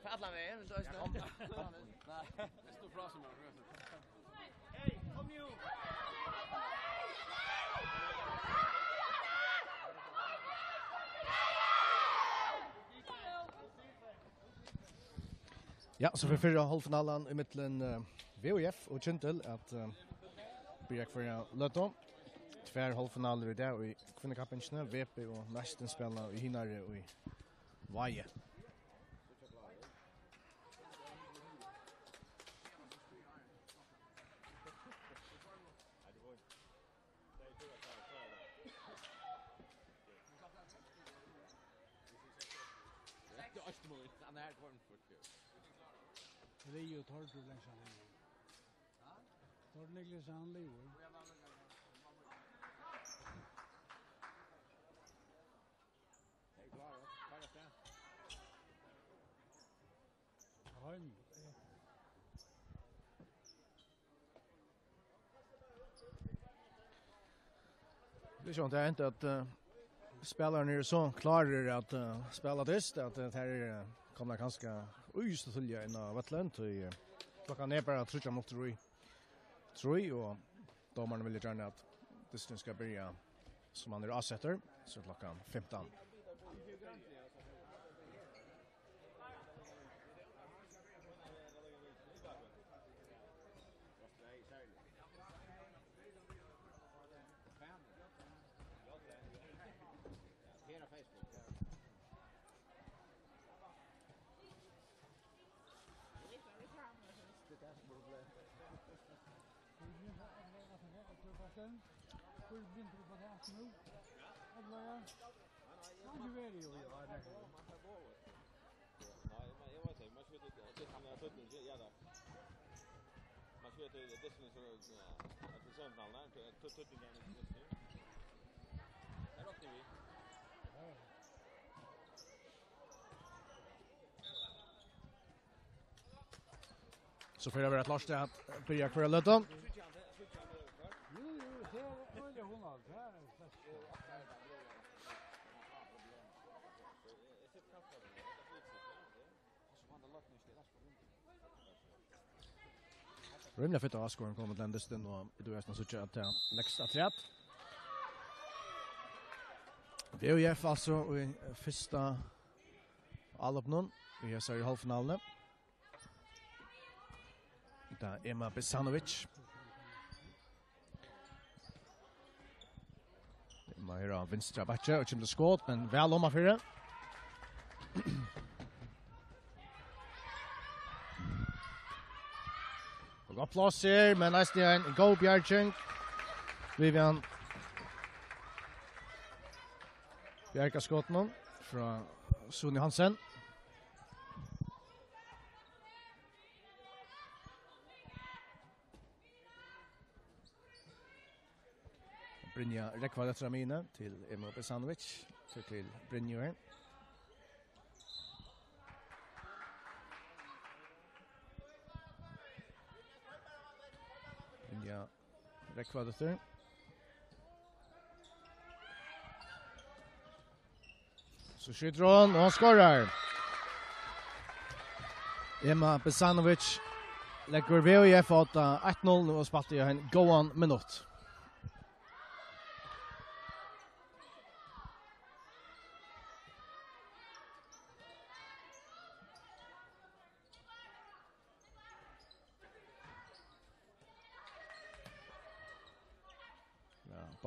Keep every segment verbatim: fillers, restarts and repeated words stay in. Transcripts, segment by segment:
Fer allan vegin, vilt tú eisini? Nei. Vilt tú frá sum er? Ja, so fer fyrra hálvfinalan í millum, eh, V U F og Kyndil at, eh, byrja hvørja løtu. Tvær hálvfinalur í dag í kvinnukappingini. V B og Neistin spæla í hinari í Vági. Ríður Tordur langt hann liðugur. Tordur Niklas hann liðugur. Tey eru klár, ja. Klár at spæla. Heim. Tað er sjón, tað er hent at, eh, spælararnir eru so klárir at, eh, spæla dyst, at, eh, tær eru, eh, komnar kanska ov tíðliga inn á vøllin, tí, eh, klokkan er bara tríggjar minuttir í trý, og dómarin vil gjarna, at dysturin skal byrja, sum hann er ásettur, so klokkan fimtan. Nei, men eg veit ikki, man skal vita, at hann er seinni, ja, da. Man skal vita, at disken er so, ja, at det er semifinalen, ja, to, to, to, to, to. Her roknar vit. So fer at vera klárt at byrja hvørja løtu. Jú, jú, tað er øgiliga hugnaligt. Tað er Rímiliga fitt av áskoðarum koma til enn dystin, og vit eru eisini at síggja at tað legst afturat. V U F altso í fyrsta álopinum í hesari hálvfinaluni. Tað er Emma Besanovic. Emma her á vinstra bakki og kemur til skot, men væl omanfyri. Og gott pláss her, men eisini ein góð bjarging. Vivian bjargar skotinum frá Suni Hansen. Brynja Rógvardóttir á miðjuni til Emma Besanovic. So til Brynju her. Brynja Rógvardóttir. So skjýtur hon, og hon skorar. Emma Besanovic leggur V U F á odda eitt null, nú er spælt í ein góðan minutt.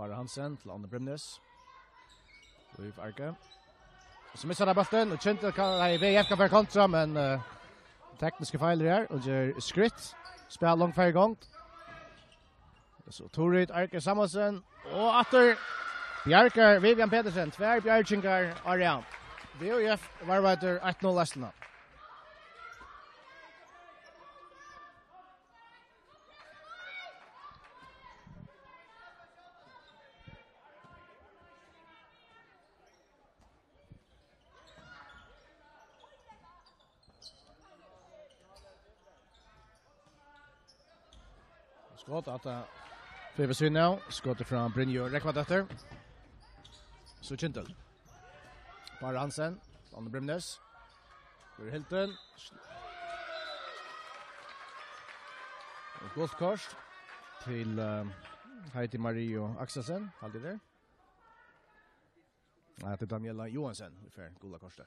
Bára Hansen til Anna Brimnes. Lív Arge. So missar hann bóltin, og Kyndil kann, nei, V F kann fara kontra, men, eh, tekniske feilir her, og ger skritt. Spæl langt fyrr í gongd. So Turid Arge Samuelsen, og aftur bjargar Vivian Petersen, tvær bjargingar á rað. V F varðveitir eitt null leiðsluna. Skot at, eh, fyri við síðuna av. Skot frá Brynju Røgnvaldóttur. So Kyndil. Bára Hansen, Anna Brimnes. Verður hildin. Og gult kort til, eh, Heidi Marie Akselsen, haldi eg tað er. Nei, tað er Daniela Johansen, vit fáa gula kortið.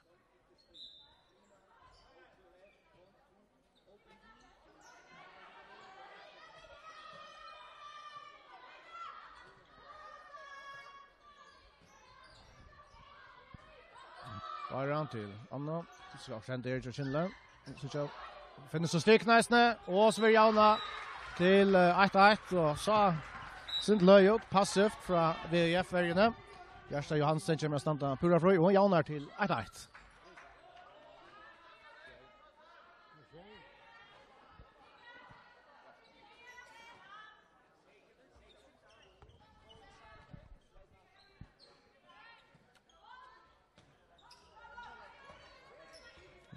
Bara til Anna. So skal henda her til Kyndil. So skal finna so stikk næsne. Og so verður javnað til, eh, eitt eitt. Og so sint løy upp. Passivt frá V F-verjuni. Bjarsta Johansen kemur at standa púra frí. Og javnar til eitt eitt.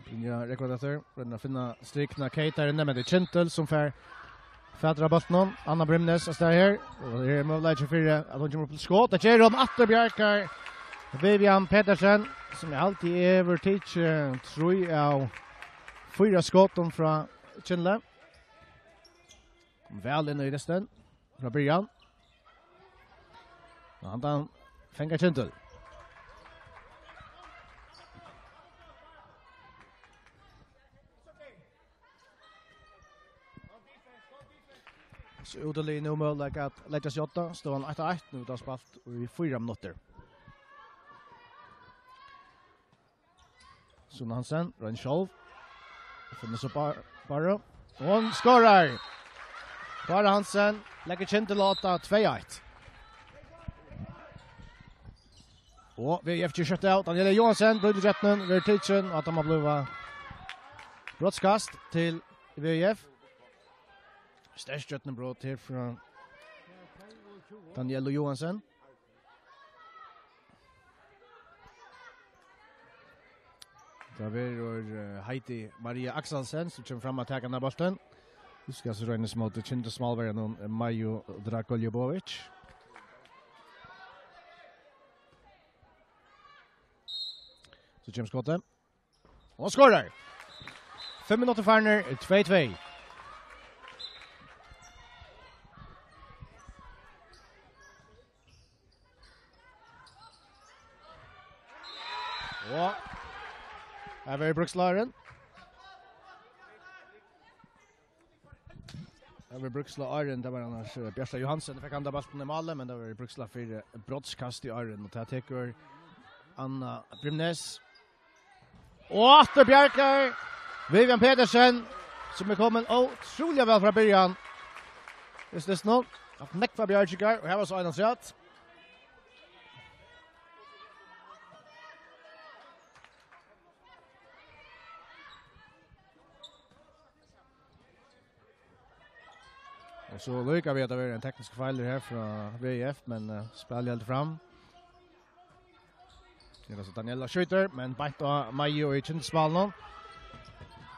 Brynja Røgnvaldóttir, roynir at finna strikuna Kate her inni, men tað er Kyndil sum fær fatur á bóltinum. Anna Brimnes er staðið her, og her er møguleiki fyri at hon kemur upp til skot. Tað ger hon, aftur bjargar Vivian Petersen, sum eg haldi hevur tikið trý av fýra skotum frá Kyndli. Kom væl inn í dystin frá byrjan. Og handan fangar Kyndil. So útiliðið nú møguleika at leggja seg í odda. Støðan eitt eitt, nú er tað spælt í fýra minuttir. Suna Hansen, roynir sjálv. Finnur so Bar-, Báru. Og hon skorar! Bára Hansen leggur Kyndil á odda, tvey eitt. Og V F ger skjótt av. Daniela Johansen, brýtur gjøtnin, verður tikin, og tað má blíva brotskast til V F. Sterkt gjøtninbrot her frá Daniela Johansen. Tað verður, eh, Heidi Maria Akselsen, sum kemur fram at taka henda bóltin. Hon skal so roynast móti Kyndil-málverjanum, eh, Maju Drakoljubovic. So kemur skotið. Og skorar! Fimm minuttir farnir, tvey tvey. Og her verður brúkt til áðrenn. Her verður brúkt til áðrenn, tað var annars, eh, Bjarta Johansen, fekk handa bóltin í málið, men tað verður brúkt fyri brotskast í áðrenn, og tað tekur Anna Brimnes. Og aftur bjargar Vivian Petersen, sum er komin ótrúliga væl frá byrjan. Just this no. Haft nógvar bjargingar, og her var so ein afturat. Og so líka við at tað var ein teknisk feilur her frá V F, men, eh, spælið heldur fram. Her er so Daniela skjýtur, men beint á Maju í Kyndilsmálið.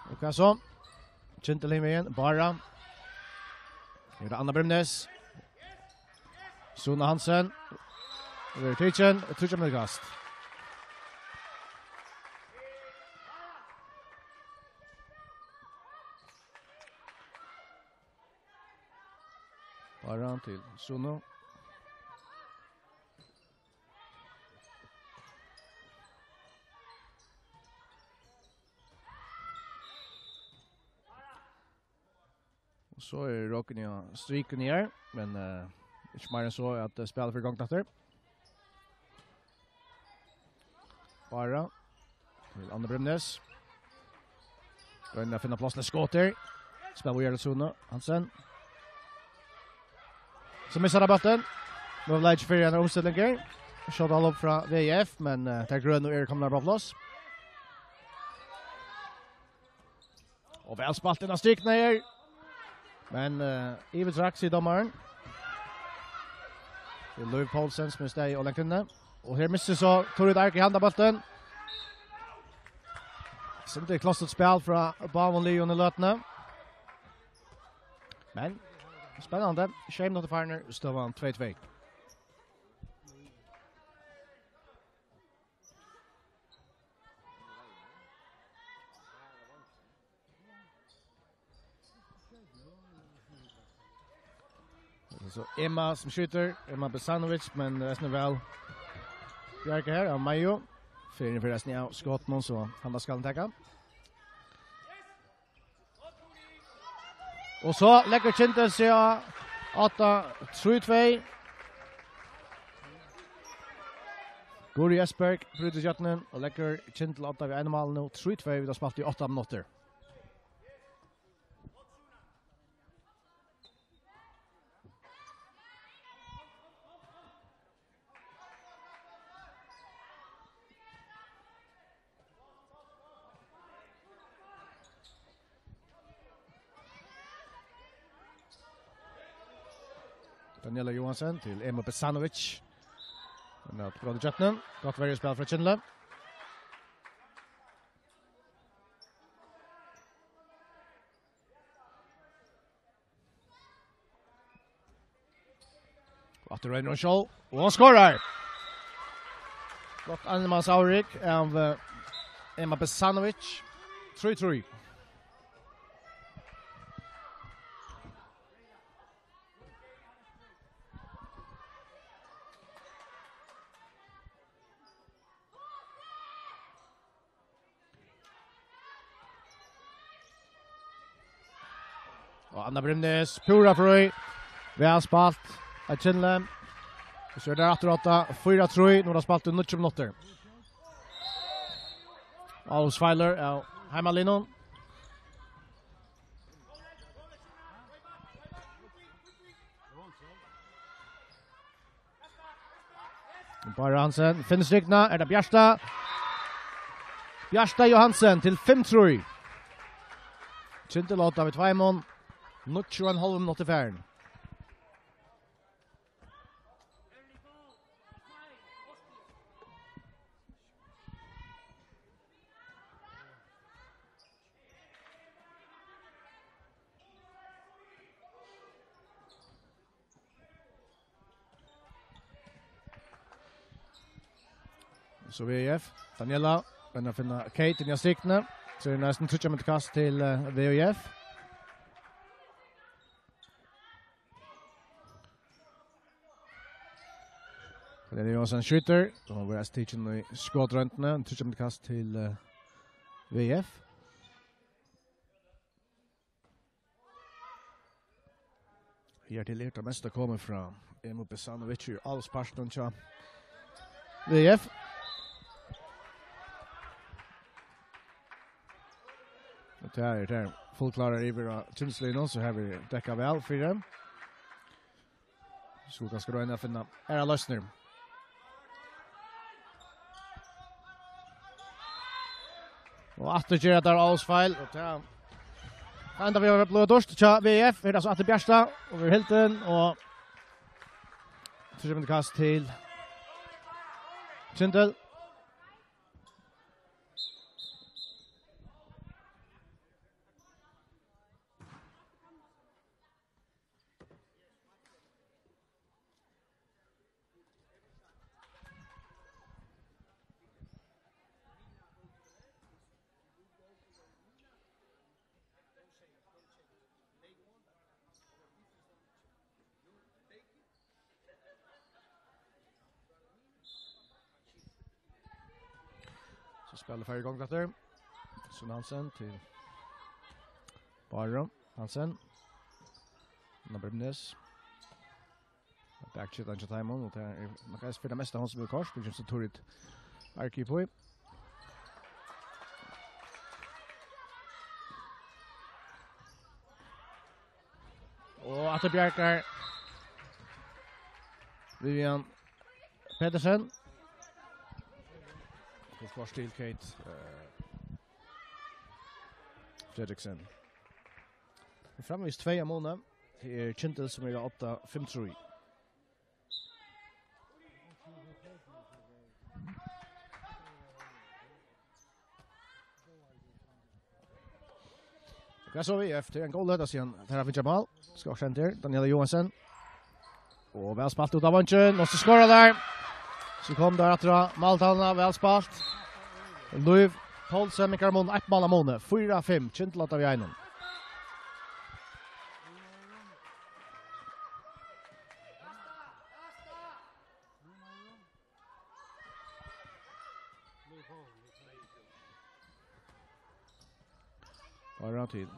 Og hvat so? Kyndil hin vegin, Bára. Her er Anna Brimnes. Suna Hansen. Verður tikin, tríggjar minuttir kast. Bára til Sunu. Og so er Rokin á strikunni her, men, eh, Ikki meir enn so at, eh, spæla fer í gongd aftur. Bara til Anna Bremnes. Roynir at finna pláss til skot her. Spælir víðari til Sune Hansen. So missar hann bóltin. Møguleiki fyri ein umstilling her. Skjóta hann upp frá V I F, men, eh, tey grønu eru komnar á pláss. Og væl spælt inn á strikuna her. Men, eh, yvirtrekk, sigur dómarin. Tað er Louis Poulsen sum er staðið og langt inni. Og her missir so Tóri Dark í handabóltin. Sindur klossut spæl frá báðum liðum í løtuni. Men spennandi. Sjey minuttir farnir, støðan tvey tvey. So Emma sum skjýtur, Emma Besanovic, men resten er væl bjargað her av Mayo. Fyri, fyri resten av skotunum, so hann skal hann taka. Og so leggur Kyndil seg á átta trý tvey. Guðrið Esperg brýtur stjørnuna og leggur Kyndil á átta við einum máli nú, trý tvey, vit hava spælt í átta minuttir. Daniela Johansen til Emma Besanovic. Hon er brot í kjøtnen. Gott verjuspæl frá Kyndli. Og aftur roynir hon sjálv, og hon skorar! Gott annarmansavrik av, eh, Emma Besanovic. Trý trý. Og Anna Bremnes, púra frí. Væl spælt av Kyndli. Og so er tað aftur átta, fýra trý. Nú er tað spælt í níggju minuttir. Ávlsfeilur av heimalinum. Bara Hansen finnur strikuna, er tað Bjarta? Bjarta Johansen til fimm trý. Kyndil á átta við tveimum, níggju og ein hálvur minuttur farin. So V I F, Daniela, men at finna Kate inn í strikuna. So er tað næstan tríggjar minuttir kast til, eh, V I F. Daniela Johansen skjýtur, og hon verður tikin í skotroyndina, tríggjar minuttir kast til, eh, V I F. Her til er tað mesta komið frá Emma Besanovic í ávlspartinum hjá V I F. Og tað er tað fullklárar yvir á Kyndilsliðið, so her verður dekkað væl fyri. Skulu kanska royna at finna aðrar loysnir. Og aftur gera teir ávlsfeil, og tað endar við at blíva dýrt hjá V I F. Her er so aftur Bjarta, og verður hildin, og tríggjar minuttir kast til Kyndil. So spælir fara í gongd aftur. Sune Hansen til Báru Hansen. Anna Bremnes. Bakketan hjá teimum, og tað er nokk eisini fyri tað mesta hon sum er koyrt, men kemst Turid Arki upp í. Og aftur bjargar Vivian Petersen. Forsvar til Kate, eh, Fredriksen. Framvegis tvey av Mona. Tað er Kyndil sum er á átta fimm trý. Hvat so V F? Tað er ein góð løta síðan tær hava fingið mál. Skal sendur Daniela Johansen. Og væl spælt út av vongin, og so skorar tær. So kom tær aftur á máltaluna, væl spælt. Lív Poulsen, minkar mun, eitt mál av Mona. Fýra fimm, Kyndil átta við einum. Bara til.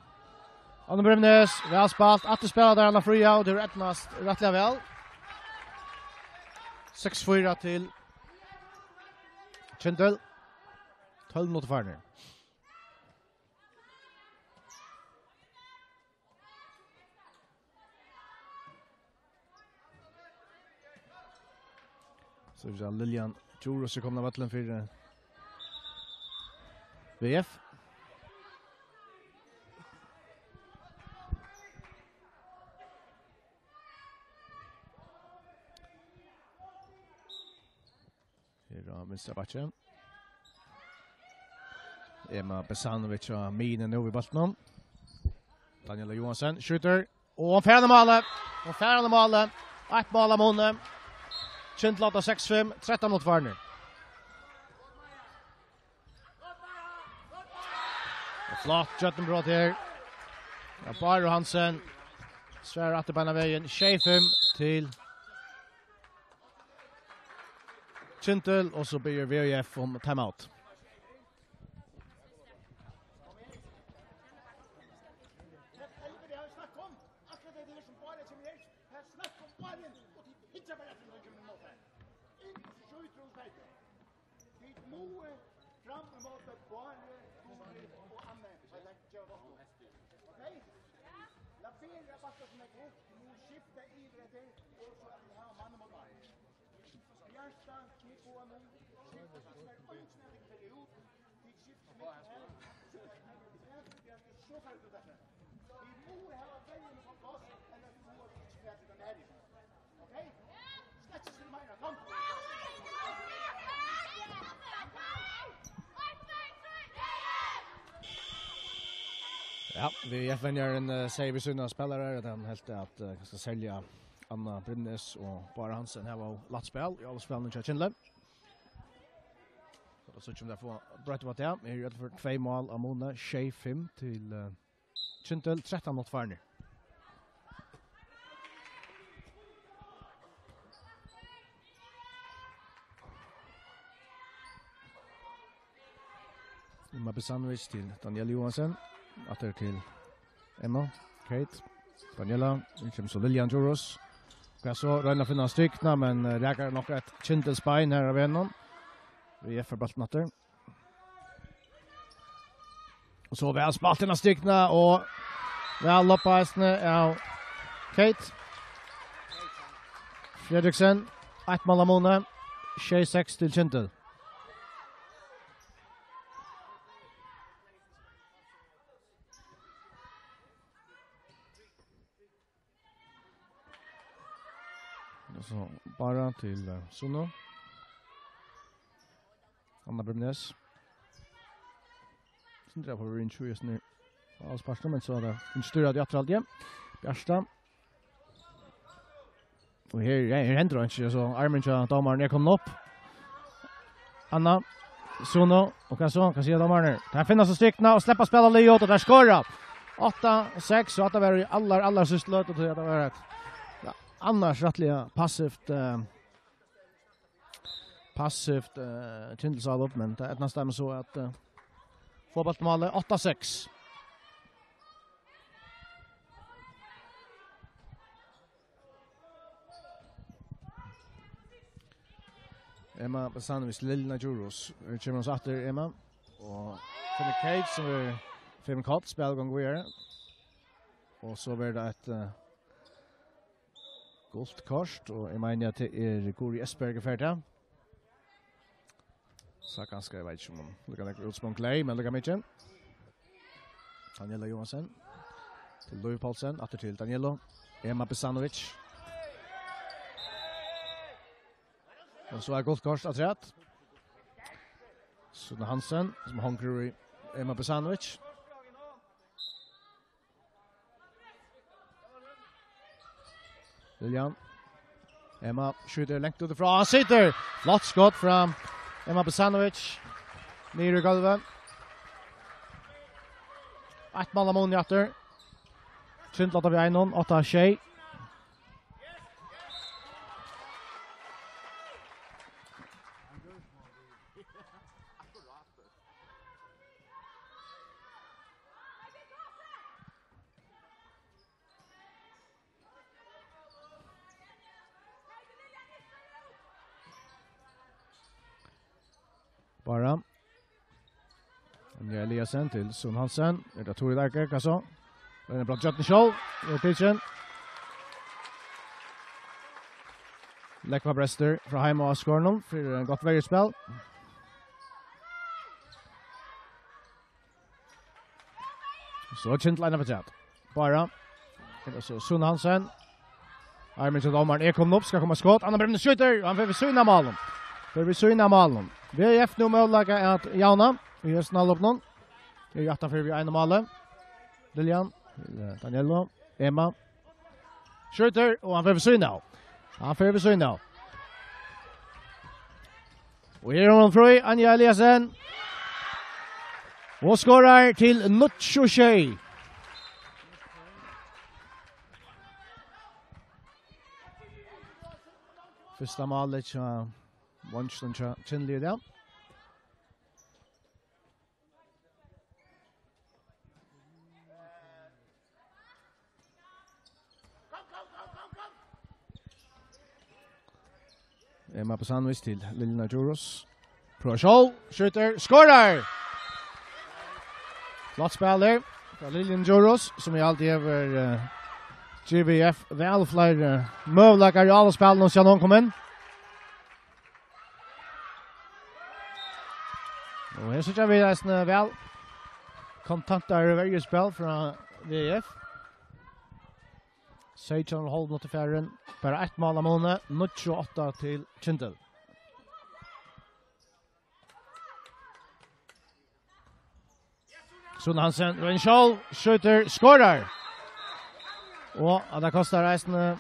Anna Bremnes, væl spælt. Aftur spæla tær hana fría, og tað er eydnast rættiliga væl. Seks fýra til Kyndil. Tólv minuttir farnir. So vit sjá Liljan Djurhuus er komin av vøllinum fyri, eh, V F. Her á vinstra bakki. Emma Besanovic á miðjuni nú við bóltinum. Daniela Johansen skjýtur. Og hon fær hann í málið. Hon fær hann í málið. Eitt mál av Mona. Kyndil átta seks fimm, trettan minuttir farnir. Og flott gjøgnumbrot her. Ja, Bára Hansen svarar aftur beinanvegin. Sjey fimm til Kyndil, og so biður V F um timeout. Tit mugu fram ímóti Báru, Guðrið og Anne, tá tey geva váttan. Ok? Lat vera at banka so nógv upp, tit mugu skifta yvir eftir, og so at vit hava mann ímóti mann. Bjarta, tit fáa nú, skifta so nógv, eingin av tykkum fer út, tit skifta so nógv her, so fara tit út aftur. Vit mugu hava verjuna upp á pláss, ella so mugu vit ikki fara til tann aðru. Ok? Slett ikki til meira, kom! Ja, V F-venjarin, eh, sigur við sínar spælarar at hann helt at, eh, kanska serliga Anna Bremnes og Bára Hansen hava lætt spæl í áloppsspælinum hjá Kyndli. So tað sýnist sum tey fáa broytt upp á tað. Her eru í øllum førum tvey mál av Mona, sjey fimm til, eh, Kyndil, trettan minuttir farnir. Emma Besanovic til Daniela Johansen. Aftur til Emma. Kate. Daniela. Her kemur so Liljan Djurhuus. Skal so royna at finna strikuna, men, eh, rakar nokk eitt Kyndilsbein her av einum. V F fær bóltin aftur. Og so væl spælt inn á strikuna, og væl lobbað eisini av Kate Fredriksen. Eitt mál av Mona, sjey seks til Kyndil. Og so Bára til, eh, Sunnu. Anna Bremnes. Sindri har fór inn tjúgu, Jesper. Avspark, men so er tað ein større aftur alt igjen. Bjarta. Og her, ja, her hendir einki, so armurin hjá dómaranum er komin upp. Anna, Sunnu, og hvat so? Hvat sigur dómarin? Tær finna so strikuna og sleppa at spæla liðugt, og tær skora. Átta seks, og hatta var í allar, allar síðstu løtu, tí at tað var eitt, ja, annars rættiliga passivt, eh, passivt, eh, Kyndilsálopp, men tað eydnast teimum so at, eh, fáa bóltin í málið. Átta seks. Emma Besanovic, Lilja Djurhuus. Her kemur hon so aftur, Emma. Og Fenny Cage, sum er fimm kort, spæl gongur víðari. Og so verður tað eitt, eh, gult kort, og eg meini, at tað er Guri Esberg er ferdig. Sá kanska, eg veit ikki, um hon líka nógv útsprung lei, men líka mikið. Daniela Johansen. Til Louis Poulsen, aftur til Daniela. Emma Besanovic. Og so er gult kort afturat. Sunne Hansen, sum hongur í Emma Besanovic. Lilja. Emma skjýtur langt út frá. Hann situr! Flott skot frá Emma Besanovic. Niður í gólvið. Eitt mál av muni aftur. Kyndla við einum, átta sjey. Bara. Anja Eliasen til Sunne Hansen. Er tað Tori Darker, hvat so? Rennur bra, Jøtni Skjold. Er tikin. Leggja brestir frá heima á skorinum fyri eitt gott verjuspæl. So kyndla eina afturat. Bara. Her er so Sunne Hansen. Armin til dómarin er komin upp, skal koma skot. Anna Bremnes skjýtur, og hann fer við síðuna av málinum. Fer við síðuna av málinum. V F nú møguleika at javna í hesum hálvleiknum. Tað er jú aftan fyri við einum máli. Liljan, til, eh, Daniela, Emma. Skjýtur, og hann fer við síðuna av. Hann fer við síðuna av. Og her er hon frí, Anja Eliasen. Og skorar til níggju sjey. Fyrsta málið hjá Mongstad hjá Kyndli í dag. Emma Besanovic til Lilja Djurhuus. Prøvar sjálv, skjýtur, skorar! Flott spæl her frá Lilju Djurhuus, sum eg altíð hevur, eh, givið V F væl fleiri møguleikar í álaspælinum, síðan hon kom inn. Og her síggja vit eisini væl kontantar verjuspæl frá V F. Seytjan og hálv minuttir farin. Bara eitt mál av muni. Níggju átta til Kyndil. Sunne Hansen, Røynsjál, skjýtur, skorar. Og at tað kostar eisini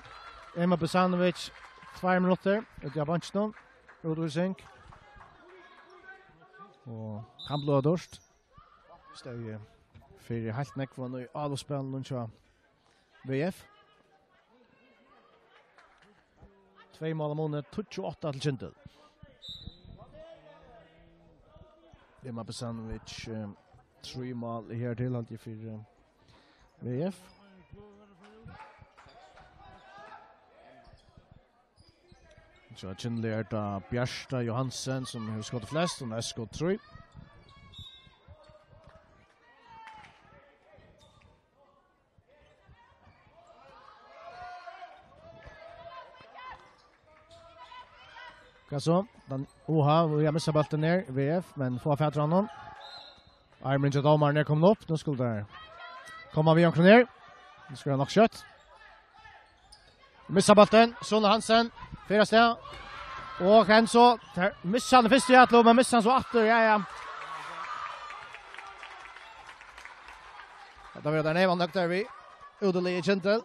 Emma Besanovic tveir minuttir úti á beinkinum. Útvísing. Og kann blíva dýrt. Støði fyri heilt nógvan í álaspælinum hjá V F. Tvey mál av muni, tíggju átta til Kyndil. Emma Besanovic, eh, trý mál her til, haldi eg, fyri, eh, V F. So Kyndli er tað Bjarta Johansen, sum hevur skotið flest, hon er skot trý. Hvat so? Den, oha, vit hava missað bóltin her, V F, men fáa fatur á honum. Armin hjá dómaranum er komin upp, nú skulu teir koma við onkrum her. Nú skal hann nokk skjótt. Missa bóltin, Sunne Hansen, fer av stað. Og hann so, teir missa hann fyrst í atlu, men missa hann so aftur, ja, ja. Hetta verður tað neyvan nøgdar við. Útiliðið Kyndil.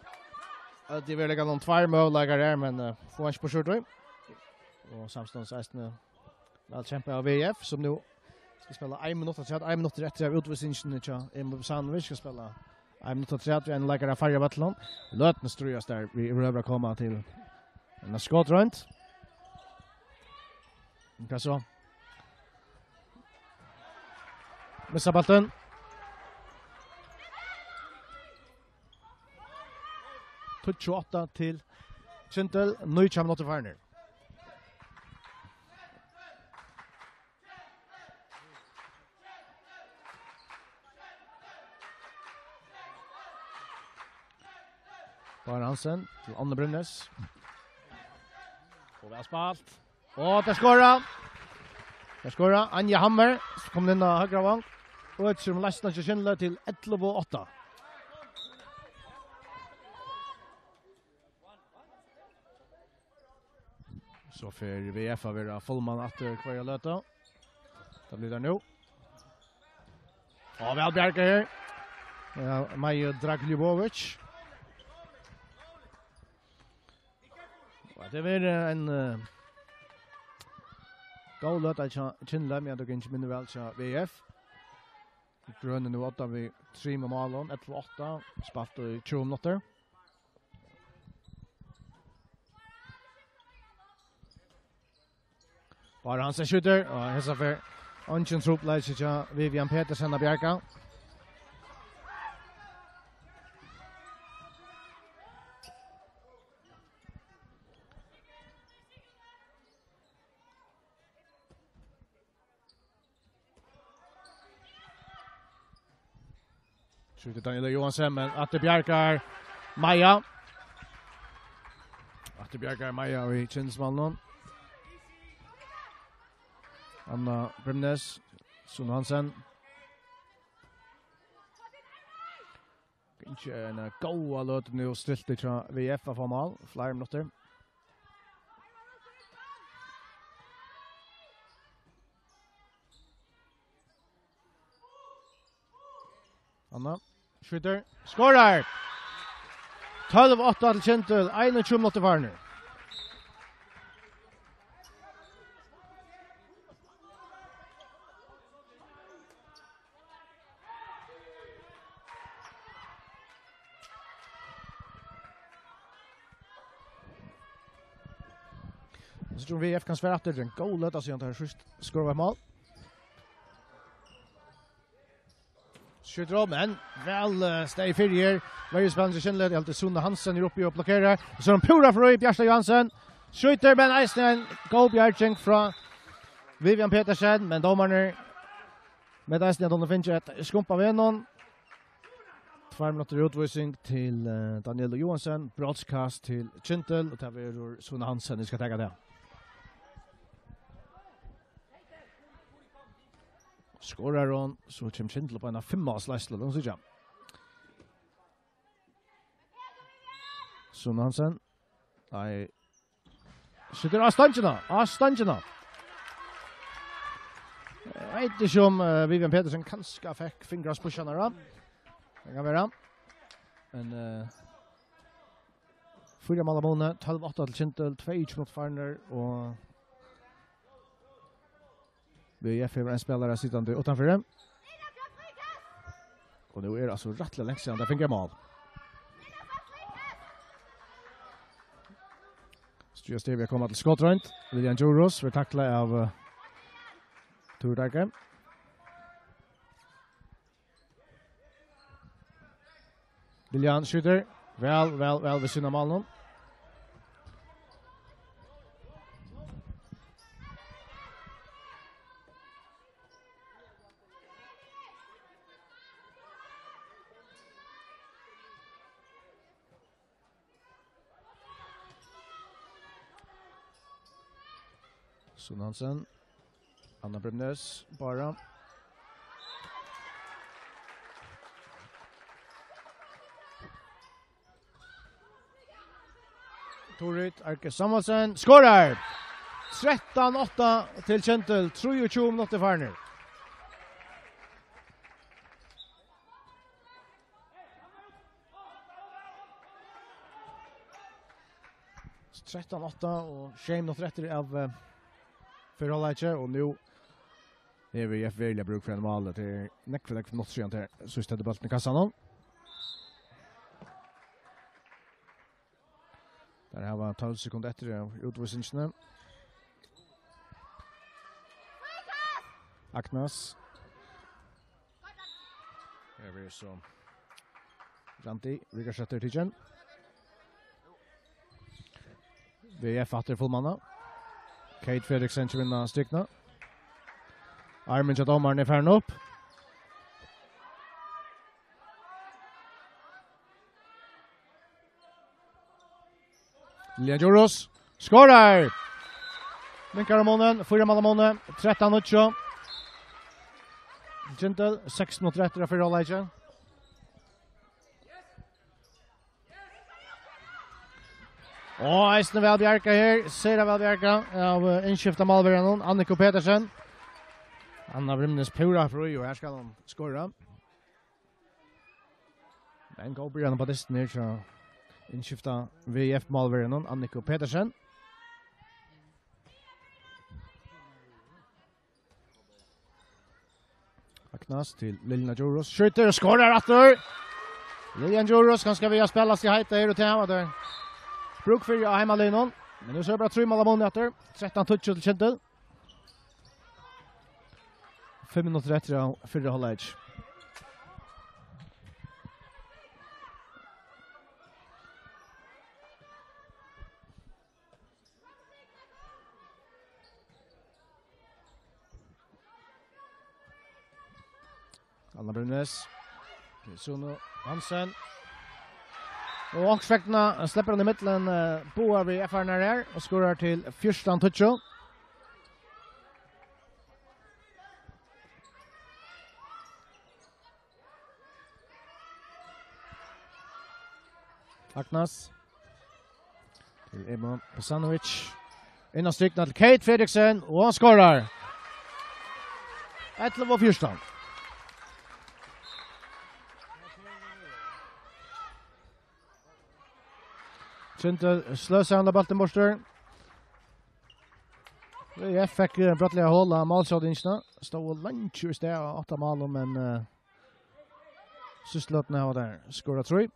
At tey vilja leggja nøkur tveir møguleikar her, men, eh, fáa ikki burtur úr tí. Og samstundis eisini væl kempað av V F, sum nú skal spæla ein minutt afturat, ein minuttur eftir av útvísingini hjá Emma Besanovic, skal spæla ein minutt afturat við ein leikara av Føroya vøllinum. Løtuni stríðast teir við yvirhøvur at koma til eina skotroynd. Hvat so? Missa bóltin. Tíggju átta til Kyndil, nítjan minuttir farnir. Bára Hansen til Anna Brynnes. Og væl spælt. Og der skorar. Der skorar Anja Hammer, som kom inn á høgra vang. Og et som leisner seg skyndelig til ellivu átta. So fer V F at vera fullmann aftur hvørja løtu. Tað blívur tað nú. Og væl bjargað her. Ja, Maja Dragljubovic. Og tað er ein, eh, góð løta hjá Kyndli, men tað gekk ikki minni væl hjá V F. Grøni nú á odda við trimum málum, ellivu átta, spælt í tjúgu minuttir. Bára Hansen skjýtur, og hesa ferð eingin trupulleiki hjá Vivian Petersen at bjarga. Skjýtur Daniela Johansen, men aftur bjargar Maja. Aftur bjargar Maja í Kyndlismálunum. Anna Bremnes, Sune Hansen. Ikki eina góða løtu nú stilt hjá V F at fáa mál. Fleiri minuttir. Anna skjýtur. Skorar! Tólv átta til Kyndil. Einogtjúgu minuttir farnir. So sum V F kann svara aftur, ein góð løta síðan teir síðst skoraðu eitt mál. Skjýtur upp, men væl, eh, staðið fyri her. Verjuspælarin til Kyndil, eg haldi Sune Hansen er uppi og blokkerar. Og so er hann púra frí, Bjarta Johansen. Skjýtur, men eisini ein góð bjarging frá Vivian Petersen, men dómararnir meta eisini at hon hevur fingið eitt skump av vegnum. Tveir minuttir útvísing til, eh, Daniela Johansen. Brotskast til Kyndil, og tað verður Sune Hansen, ið skal taka tað. Skorar hon, so kemur Kyndil upp á eina fimmu á sleislu, lat okkum síggja. Sune Hansen. Nei. Skjýtur á stongina, á stongina. Eg veit ikki um, eh, Vivian Petersen kanska fekk fingur á spísjarnar, ja. Tað kann vera. Men, eh, fýra mál av muni, tólv átta til Kyndil, tveyogtjúgu minuttir farnir, og V F hevur ein spælara sitandi uttanfyri. Og nú er altso rættiliga langt síðan teir fingu eitt mál. Stríðast yvir at koma til skotroynd. Lillian Djurhuus verður taklað av, eh, Tore Dyrke. Lillian skjýtur. Væl, væl, væl við síðuna av málinum. Sune Hansen. Anna Bremnes, bara. Turit Arke Samuelsen skorar! Trettan átta til Kyndil, trýogtjúgu minuttir farnir. Trettan átta og sjey minuttir eftir av, eh, fyrra hálvleiki, og nú hevur V F veruliga brúk fyri einum máli. Tað er nógv, nógv minuttir síðan teir síðst høvdu bóltin í kassanum. Teir hava tólv sekund eftir av útvísingini. Agnes. Her verður so Randi Vikarsettur tikin. V F aftur fullmanna. Kate Fredriksen kemur inn á strikuna. Armin hjá dómaranum er farin upp. Lilja Djurhuus skorar. Minkar um munin, fýra mála muni, trettan níggju. Kyndil, seks minuttir eftir av fyrra hálvleiki. Og eisini væl bjargað her, sera væl bjargað av, eh, innskifta málverjanum, Anniko Petersen. Anna Brimnes púra frí, og her skal hon skora. Men góð byrjan upp á dystin her, so innskifta V F málverjanum, Anniko Petersen. Agnes til Lilja Djurhuus. Skjýtur og skorar aftur. Lilja Djurhuus, kanska við at spæla seg heita her og til hava der. Brúk fyri á heimaliðnum. Men nú so er bara trý mál av muni aftur. Trettan tíggju til Kyndil. Fimm minuttir eftir av fyrra hálvleik. Anna Brynnes. Til Sunu Hansen. Og onkursvegna sleppur hann í millum, eh, báðar við F R-arnar her og skorar til fjúrtan tíggju. Agnes. Til Emma Pesanovic. Inn á strikuna til Kate Fredriksen, og hann skorar. Ellivu og fjúrtan. Kyndil sløsar hann boltin burtur. Eg fekk, eh, brádliga hol á málskotini. Stóðu leingi í stað á átta málum, men, eh, síðstu løtuni hava teir skorað trý.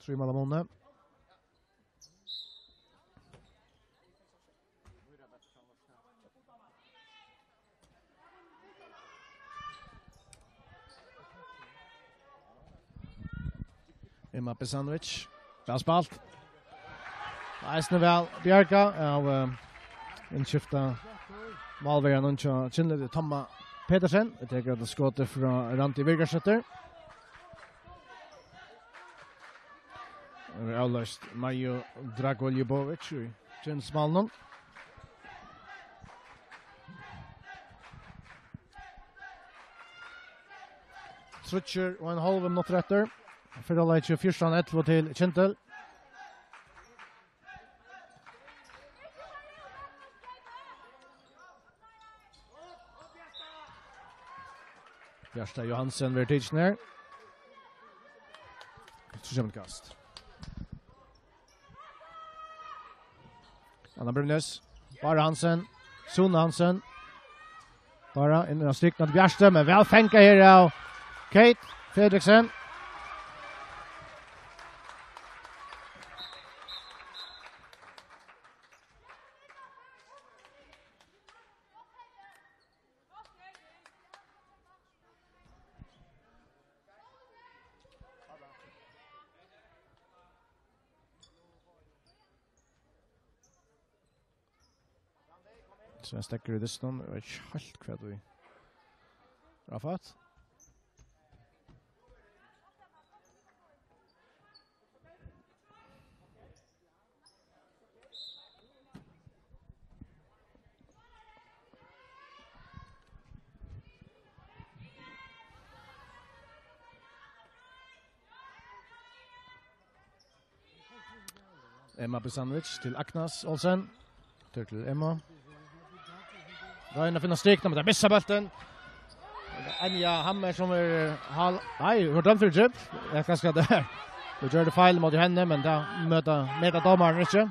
Trý mál av muni. Emma Pesanovic. Væl spælt. Eisini væl bjargað av, eh, innskifta málverjanum hjá Kyndli, Tomma Petersen. Vit taka hetta skotið frá Randi Birgersdóttir. Hon er avloyst Maju Dragoljubovic í Kyndilsmálinum. Tríggir og ein hálvur minuttur eftir. Fyrra hálvleiki fjúrtan ellivu til Kyndil. Bjarta Johansen verður tikin her. So kemur eitt kast. Anna Brynnes. Bara Hansen. Sune Hansen. Bara inn á strikuna til Bjarta, men væl fangað her av Kate Fredriksen. So hann steðgar í dystinum, eg veit ikki heilt hvat ið er fatt. Emma Pesanovic til Agnes Olsen. Aftur til Emma. Royna at finna strikuna, men teir missa bóltin. Anja Hammer sum er hal-, nei, hon er dømd fyri dribbl. Eg kanska tað. Hon gjørdi feil móti henni, men tað meta, meta dómarin ikki.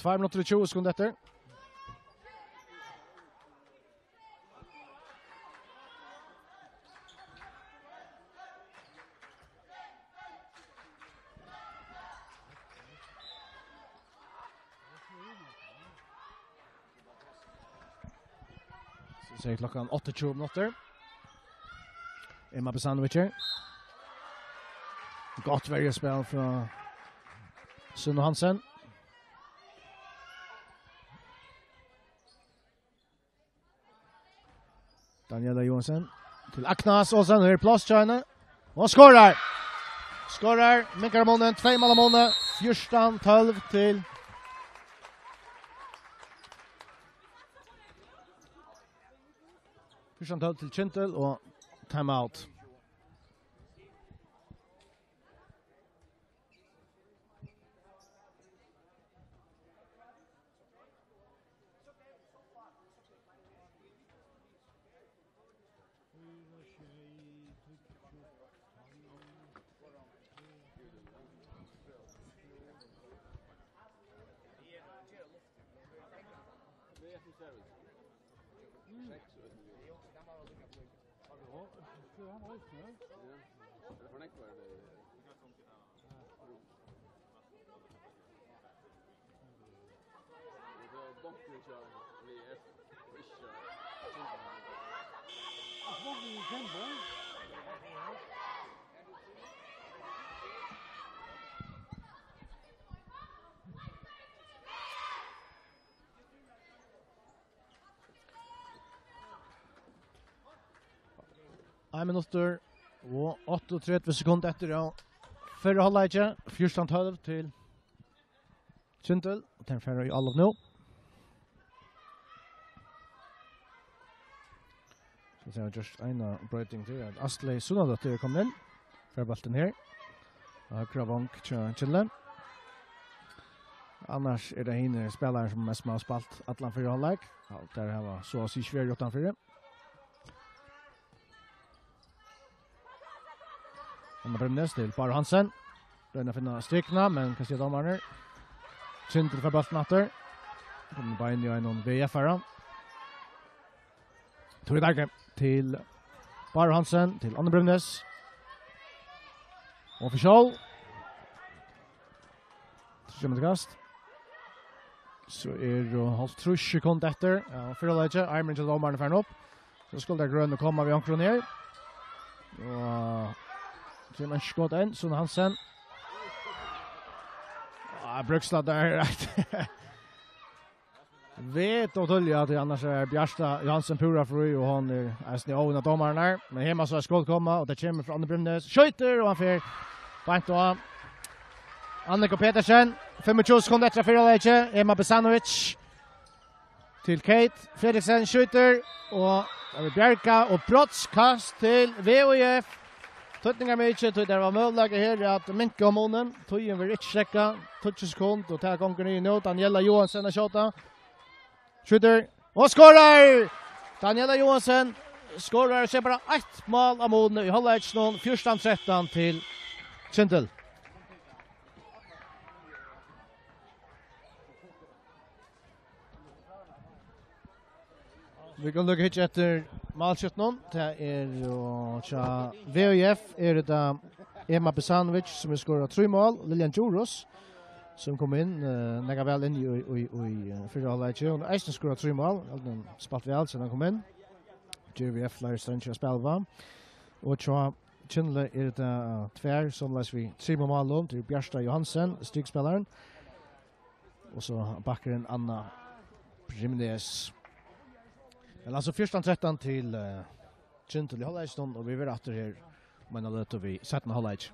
Tvær minuttir og tjúgu sekund eftir. So sigur klokkan áttaogtjúgu minuttir. Emma Pesanovic her. Gott verjuspæl frá Sunu Hansen. Daniela Johansen til Agnes Olsen. Her er pláss hjá henni. Og hon skorar! Skorar, minkar munin, tvey mál av muni. fjúrtan tólv til fjúrtan tólv til Kyndil og timeout. Ein minuttur og áttaogtretivu sekund eftir av fyrra hálvleiki. Fjúrtan tólv til Kyndil. Og tey fara í álop nú. So tey hava gjørt eina broyting til. At Asley Sunnadóttir er komin inn. Fær bóltin her. Og høgra vong hjá Kyndli. Annars er tað hinir spælarar sum mest hava spælt allan fyrra hálvleik. Ja, tey hava so at siga svært uttanfyri. Anna Bremnes til Báru Hansen. Royna at finna strikuna, men hvat siga dómararnir? Kyndil fær bóltin aftur. Komin bein í einum V F-ara. Tóri Dagre til Báru Hansen, til Anna Bremnes. Og for sjálv. Tríggjar minuttir kast. So eru hálvtrýss sekund eftir. Ja, fyrra hálvleiki. Armurin hjá dómaranum farin upp. So skal tað grøna koma við onkrum her. Og kemur ein skot inn, Sune Hansen. Ja, Brúkstad der. Veit og tølja at annars er Bjarta Johansen púra frí, og hon er eisini óvinn av dómaran her. Men her má so skot koma, og tað kemur frá Anna Bremnes. Skjýtur, og hann fer beint á. Annika Petersen, fimmogtjúgu sekund eftir av fyrra hálvleiki. Emma Besanovic til Kate Fredriksen, skjýtur, og tað er bjargað, og brotskast til V Í F. Týdningarmikið, tí tað var møguleiki her at minka munin. Tíðin verður ikki steðgað, tíggju sekund, og tað gongur niður nú. Daniela Johansen at skjóta. Skjýtur og skorar! Daniela Johansen skorar og setur bara eitt mál av muni í hálvleikinum, fjúrtan trettan til Kyndil. Vit kunnu líka hyggja eftir málskiftinum. Tað er jú hjá V Í F, er tað Emma Besanovic, sum hevur skorað trý mál, og Lillian Djurhuus, sum kom inn, eh, nakað væl inn í, í, í, í, eh, fyrra hálvleiki. Hon hevur eisini skorað trý mál, hon hevur spælt væl síðan hon kom inn. Ger V Í F fleiri streingir at spæla á. Og hjá Kyndli er tað tvær, somuleiðis við trimum málum. Tað er Bjarta Johansen, strikspælarin. Og so bakkurin Anna Bremnes. Men altso fjúrtan trettan til, eh, Kyndil í hálvleikinum, og vit verða aftur her um eina løtu við seinna hálvleik.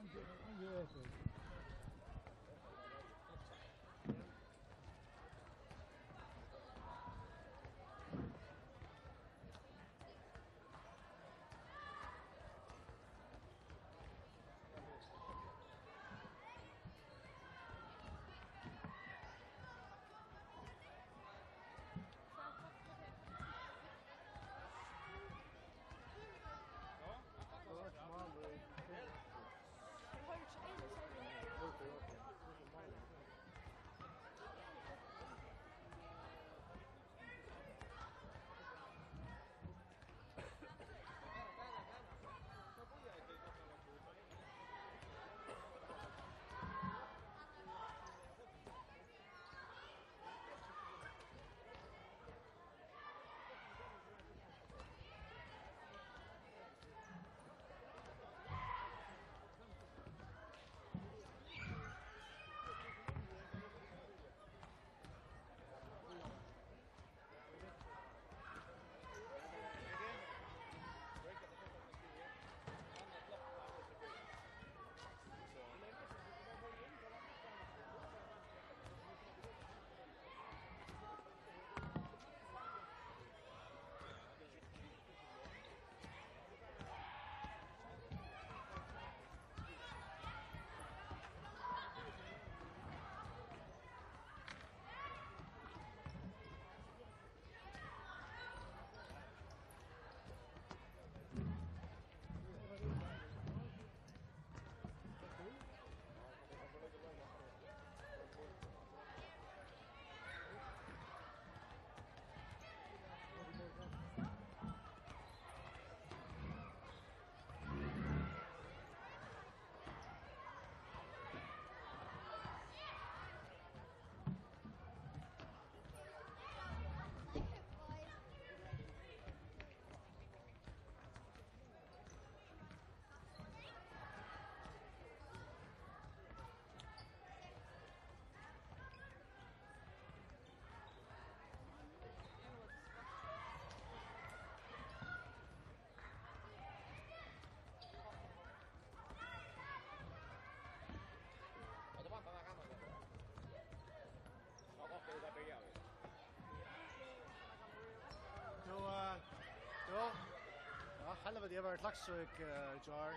Eg var í Klaksvík, eh, í gjár.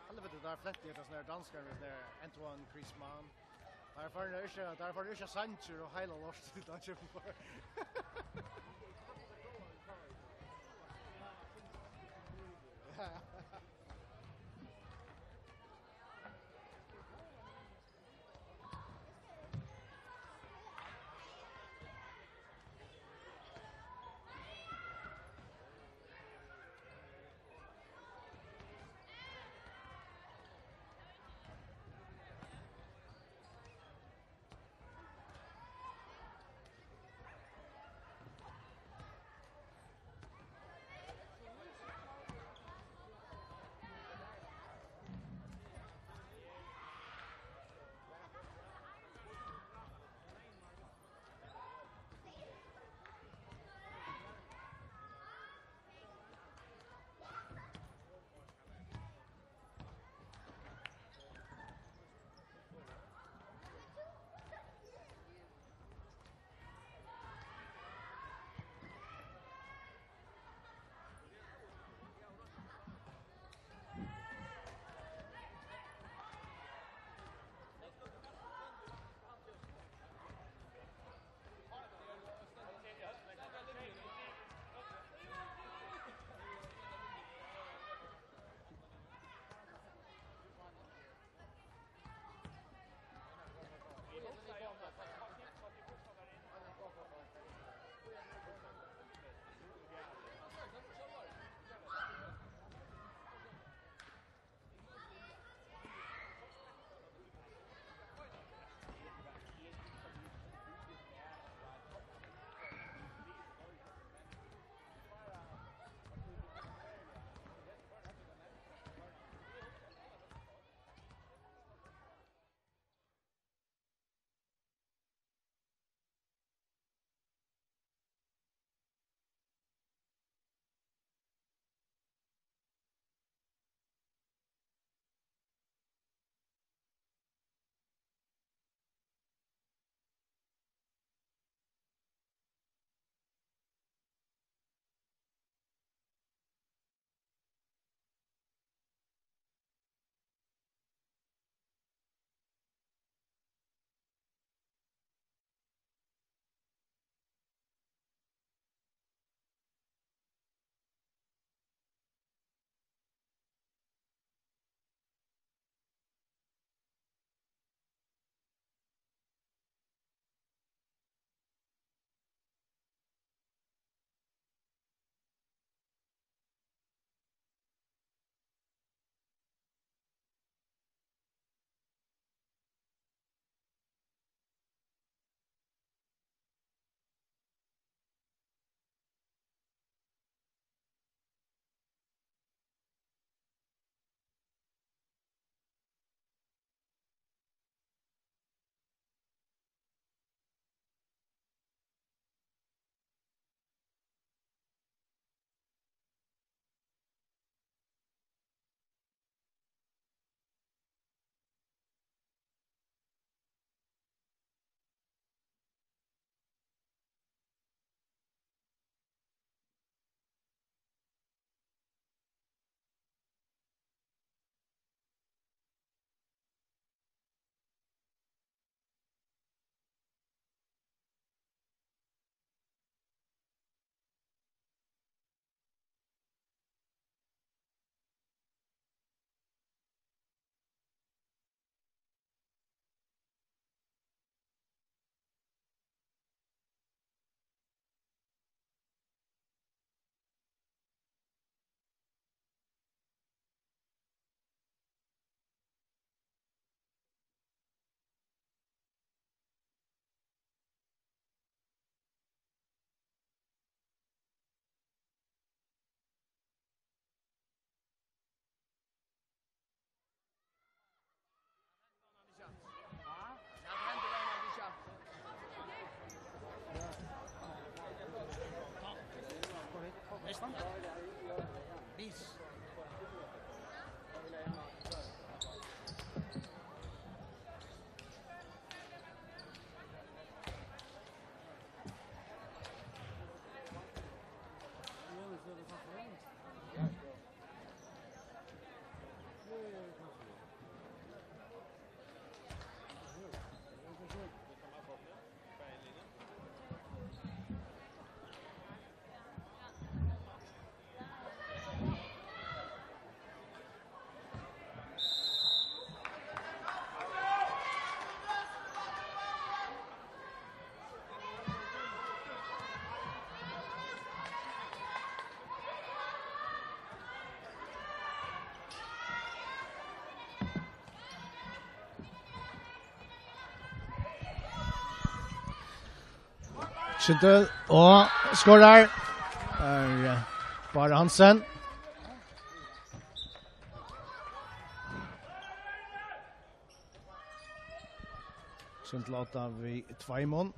Helviti, der flentu teir, sovorðnir danskarar, við sovorðnar Antoine Griezmann. Teir fara ikki, teir fara ikki at sangir og heila lort til Klaksvík. Ja. Sindøl og skorar. Er, eh, Bárður Hansen. Sindøl átta við tveimum.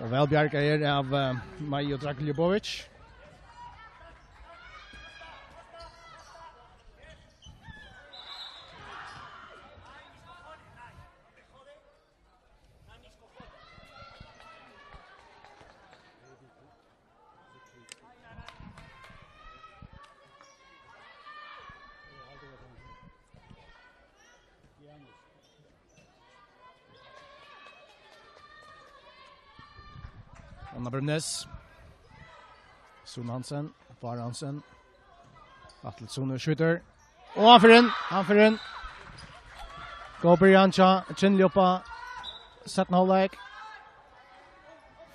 Og væl bjargað her av, eh, Maja Dragljubovic. Anna Bremnes. Sune Hansen. Bárður Hansen. Atle Sune skjýtur. Og hann fer inn. Hann fer inn. Góð byrjan hjá Kinley upp á setna hálvleik.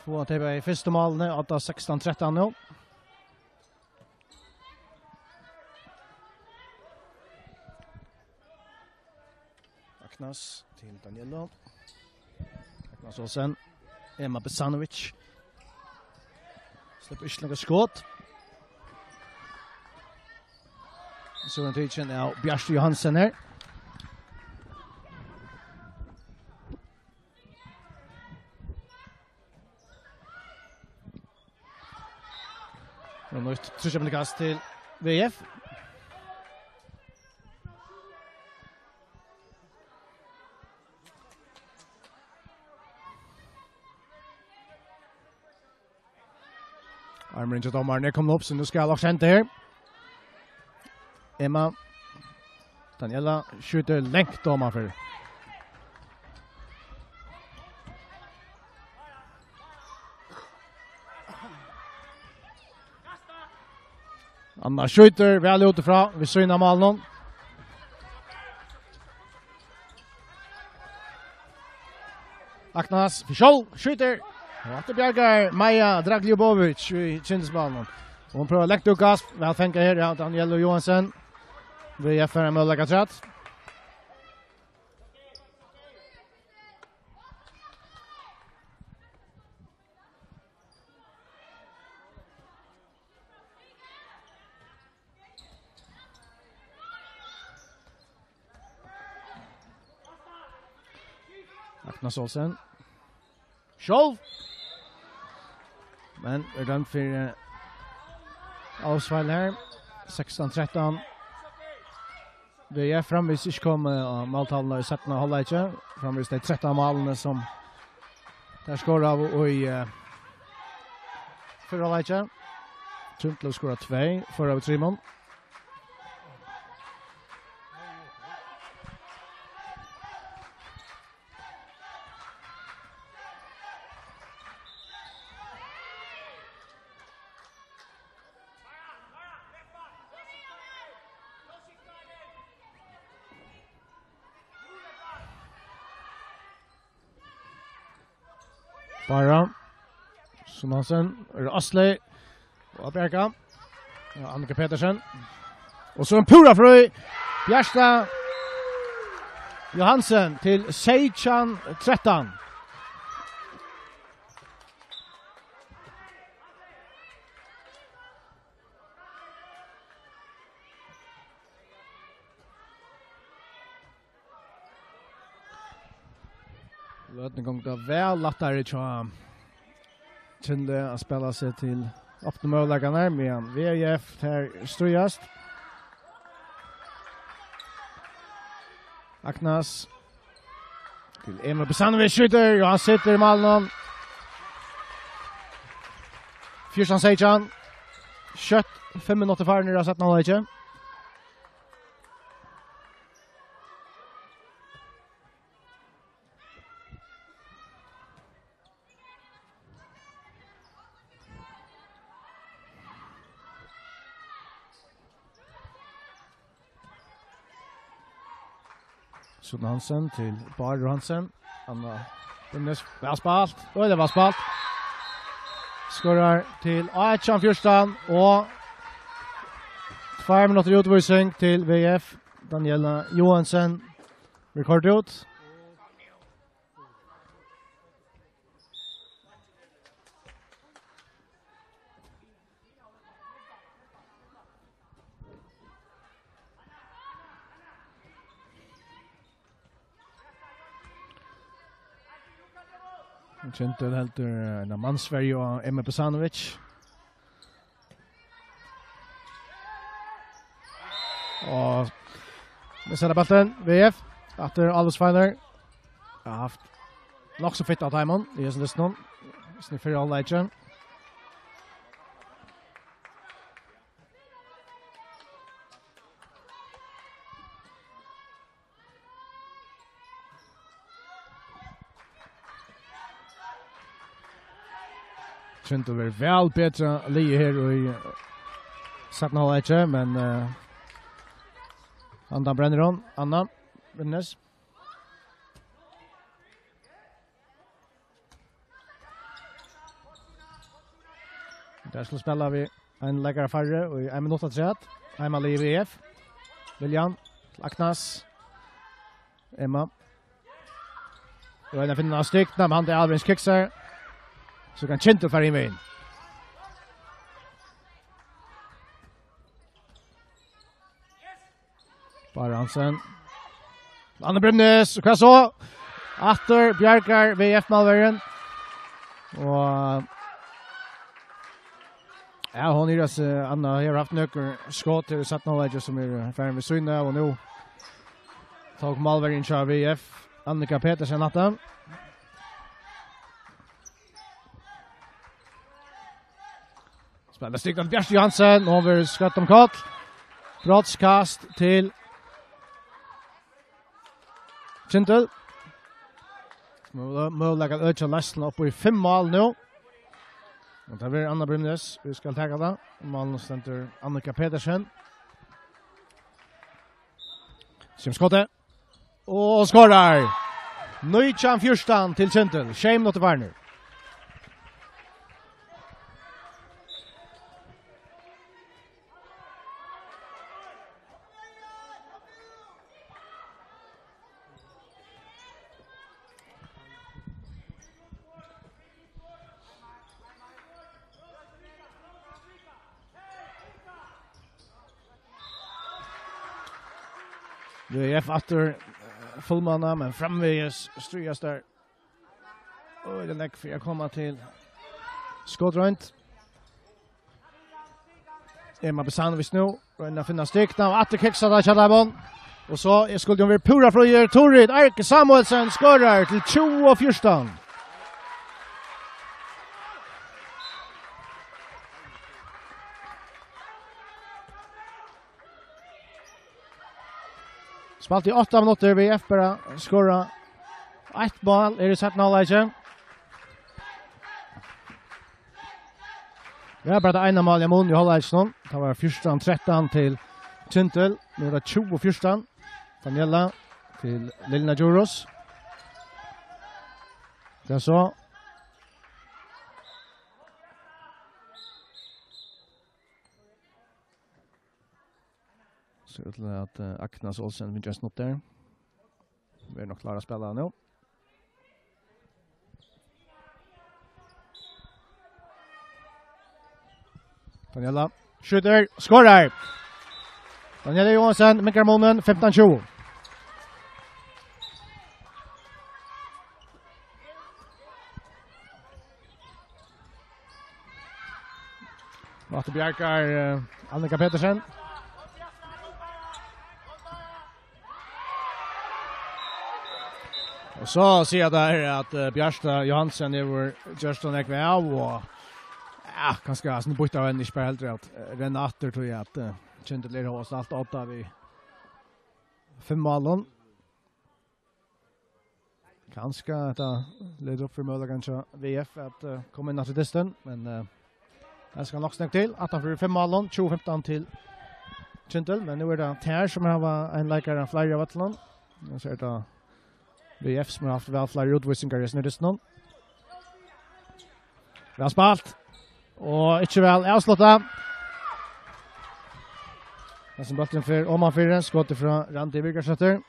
Fáa tey bæði fyrstu málini, átta sekstan trettan nú. Agnes til Daniela. Agnes Olsen. Emma Besanovic. Sleppur ikki nakað skot. So er hann tikin av Bjarti Johansen her. Og nýtt trýstseppandi kast til V F. Armurin hjá dómaranum er komin upp, so nú skal okkurt henda her. Emma. Daniela skjýtur langt omanfyri. Anna skjýtur væl útifrá við síðuna av málinum. Agnes fyri sjálv, skjýtur. Og aftur bjargar Maja Dragljubovic í kyndismálinum. Hon prøvar langt útkast, væl fangað her av Daniela Johansen. V F fær ein møguleika afturat. Agnes Olsen. Sjálv. Men er dømd fyri, eh, avspeil her. Sekstan trettan. V F framvegis ikki komið á máltaluna í seinna hálvleiki. Framvegis tey trettan málini sum teir skoraðu í, eh, fyrra hálvleiki. Kinley skorar tvey, fýra av trimum. Bara. Sune Hansen, er Asli. Og Bjarka. Ja, Annika Petersen. Og so ein púra frí. Bjarka Johansen til seytjan trettan. Løtuni gongur tað væl lættari hjá Kinley at spæla seg til opnu møguleikarnar, meðan V F tær stríðast. Agnes til Emil Besanovic skjýtur, og hann setir í málinum. Fjúrtan seytjan. Skjótt fimm minuttir farnir av seinna hálvleiki. Sune Hansen til Bárður Hansen. Anna Bremnes, væl spælt. Øgiliga væl spælt. Skorar til átjan fjúrtan og tveir minuttir í útvísing til V F. Daniela Johansen verður koyrt út. Kintel heldur, eh, eina mannsverju á Emil Besanovic. Og missar bóltin, V F. Aftur Alvus Feiler. Har haft nokk so fitt av teimum í hesum dystinum. Snitt fyri hálvleiki. Kintel verður væl betra liðið her í seinna hálvleiki, men, eh, andan brennur hon. Anna Brynnes. Tey skulu spæla við ein leikara færri og í ein minutt afturat. Heimaliðið V F. Viljan til Agnes. Emma. Royna at finna stikna, men hann er alveg ein kiksar. So kann Kintel fara inn vegin. Bára Hansen. Anna Brynnes, og hvat so? Aftur bjargar V F-málverjin. Og ja, hon er, eh, Anna hevur havt nøkur skot her í seinna hálvleiki sum er, eh, farin við síðuna av, og nú tók málverjin hjá V F, Annika Petersen, aftan. Spælir stikkan Bjarti Johansen, og hon verður skøtt um koll. Brotskast til Kintel. Mø-, møguleika at økja leiðsluna upp í fimm mál nú. Og tað verður Anna Brynnes, vit skulu taka tað. Málið stendur Annika Petersen. Sum skotið. Og skorar. Nítjan fjúrtan til Kintel. Sjey minuttir farnir. V F aftur, eh, fullmanna, men framvegis stríðast teir. Og er tað nógv fyri at koma til skotroynd. Emma Besanovic nú, roynir at finna stikna, og aftur kiksar tað hjá teimum. Og so er, skuldi hon verið púra fríur. Turid Arke Samuelsen skorar til tjúgu fjúrtan. Spælt í átta minuttir, V F bara skorað eitt mál, er í seinna hálvleiki. Ja, bara tað eina málið í mun í hálvleikinum. Tað var fjúrtan trettan til Kintel. Nú er tað tjúgu fjúrtan. Daniela til Lilna Djurhuus. Tað er so. Sær út til at, eh, Agnes Olsen vil just snutt der. Verður nokk klár at spæla nú. Daniela skjýtur, skorar. Daniela Johansen minkar munin, fimtan tjúgu. Matti Bjarkar, eh, Annika Petersen. Og so sigur tað her at, eh, Bjarta Johansen hevur gjørt so nógv av, og ja, kanska sum býtt av henni, ikki bara heldur at, eh, renna aftur, tí at, eh, Kintel er hóast alt á odda við fimm málum. Kanska hetta letur upp fyri møguleikan hjá V F at, eh, koma inn aftur dystin, men, eh, tað skal nokk snakka til. Aftan fyri fimm málum, tjúgu fimtan til Kintel, men nú er tað tær sum hava ein leikara fleiri av øllum. Nú sær tað V F sum hava havt væl fleiri útvísingar í hesum dystinum. Væl spælt. Og ikki væl avslutta. Hesin bólturin fer omanfyri, skotið frá Randi Vigersdóttur.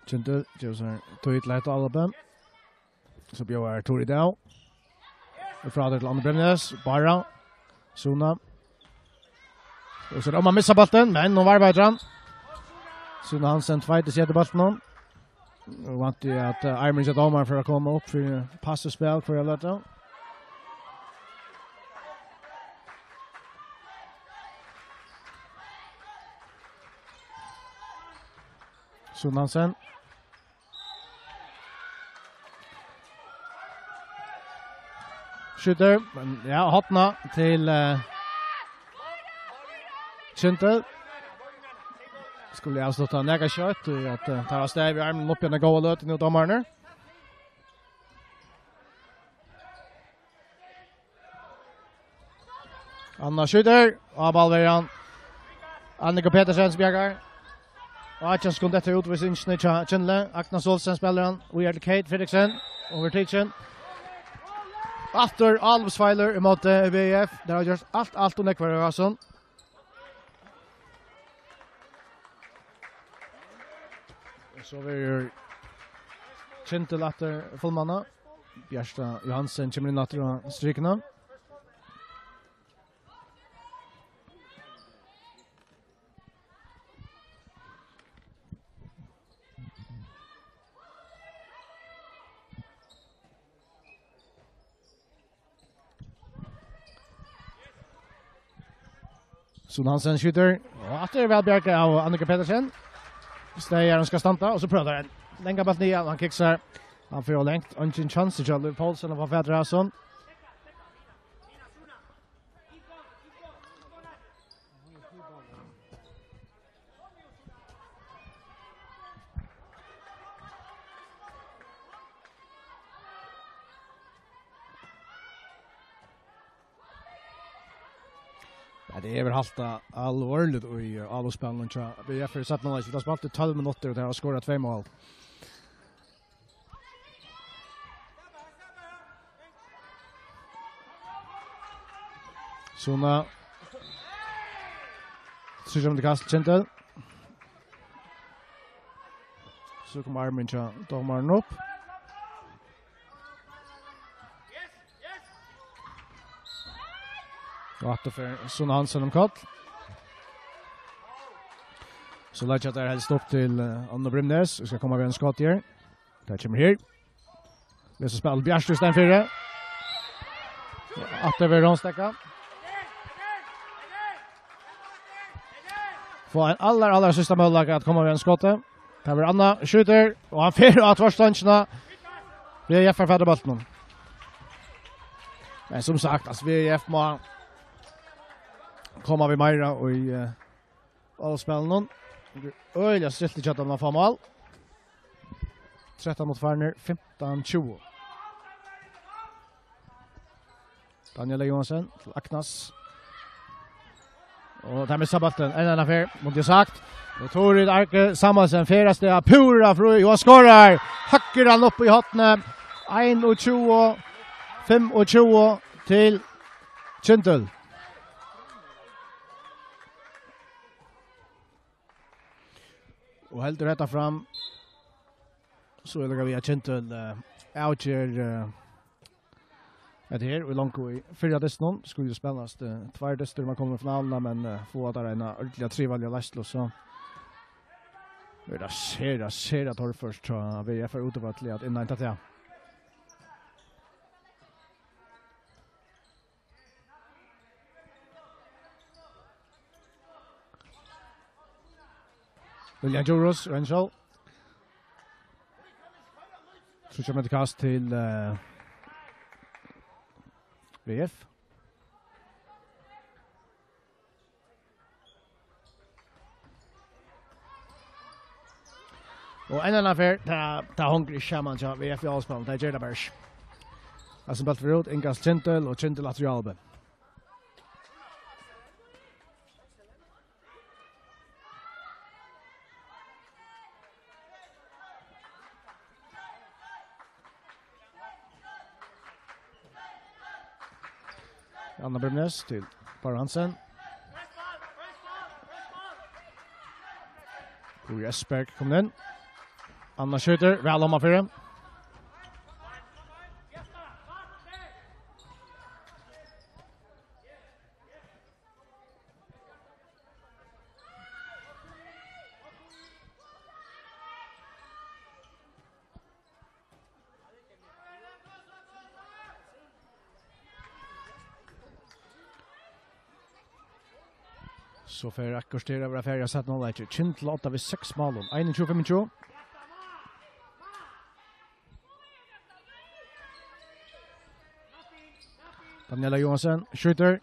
Kintel gevur sær tíð til hetta álopið. So bjóðar Tóri Dahl. Og frá til Anna Bremnes. Bara. Suna. Og so er um at missa bóltin, men hon varvar hann. Suna Hansen tveitir seg eftir bóltinum. Og vænti at, eh, armurin hjá dómaranum fer at koma upp fyri pass og spæl hvørja løtu. Suna Hansen. Skjýtur, men ja, horna til, eh, Kyndel. Skuldi avslutta nakað skjótt, og at, eh, teir hava stav í armin uppi í eina góða løtu nú, dómararnir. Anna skjýtur, og á ballverjan. Annika Petersen spjakar. Og átjan sekund eftir útvísingina hjá Kyndli. Agnes Olsen spælir hann. Víðari til Kate Fredriksen. Overtikin. Aftur álopsfeilur ímóti V F. Teir hava gjørt alt, alt og nógv av hasum. Og so verður Kyndel aftur fullmanna. Bjarta Johansen kemur inn aftur á strikuna. Suna Hansen skjýtur. Og aftur væl bjargað av Annika Petersen. Staðið har hon skal standa, og so prøvar hann. Langa bóltin niðan, hann kiksar. Hann fer ov langt. Eingin chance hjá Louis Poulsen at fáa fatur á hasum. Ja, tað er væl halt alvorligt í, eh, álopsspælinum hjá V F í seinna hálvleik. Vit hava spælt í tólv minuttir, og teir hava skorað tvey mál. Suna. Tríggjar minuttir kast, Kyndel. So kom armurin hjá dómaranum upp. Og aftur fer Suna Hansen um koll. So leggja teir helst upp til, eh, Anna Bremnes. Vit skal koma við ein skot her. Tað kemur her. Vit skal spæla Bjartu í staðin fyri. Aftur við Rónstøkka. Fáa ein allar, allar síðsta møguleika at koma við ein skoti. Tað verður Anna skjýtur, og hann fer á tvørstongina. V F fær fatur á bóltinum. Men sum sagt, altso, V F má koma við meira í, eh, álopsspælinum. Øgiliga striltið hjá teimum at fáa mál. Trettan minuttir farnir, fimtan tjúgu. Daniela Johansen til Agnes. Og teir missa bóltin. Enn eina ferð, mundi eg sagt. Og Tóri Arke Samuelsen fer av stað púra frí og skorar. Hakkar hann upp í hornið. Einogtjúgu fimmogtjúgu til Kyndel. Og heldur hetta fram, so er tað við at Kyndel, eh, avger, eh, hetta her, og longu í fyrra dystinum. Skuldi spælast, eh, tveir dystir, man kom í finaluna, men, eh, fáa teir eina ordiliga trivaliga leiðslu, so er tað sera, sera torført hjá V F útivølli at innheinta tað. Lilja Djurhuus, Renshaw. Tríggjar metrar kast til, eh, V F. Og enn eina ferð, tað, tað hongur ikki saman hjá V F í álopsspælinum, tað ger tað bara ikki. Hasin bóltur fer út, innkast Kyndel, og Kyndel aftur í álopið. Anna Bremnes til Báru Hansen. Guðrið Esperg komin inn. Anna skjýtur, væl omanfyri. So fer eitt korter at vera farið av seinna hálvleiki. Kyndil átta við seks málum. Einogtjúgu fimmogtjúgu. Daniela Johansen skjýtur.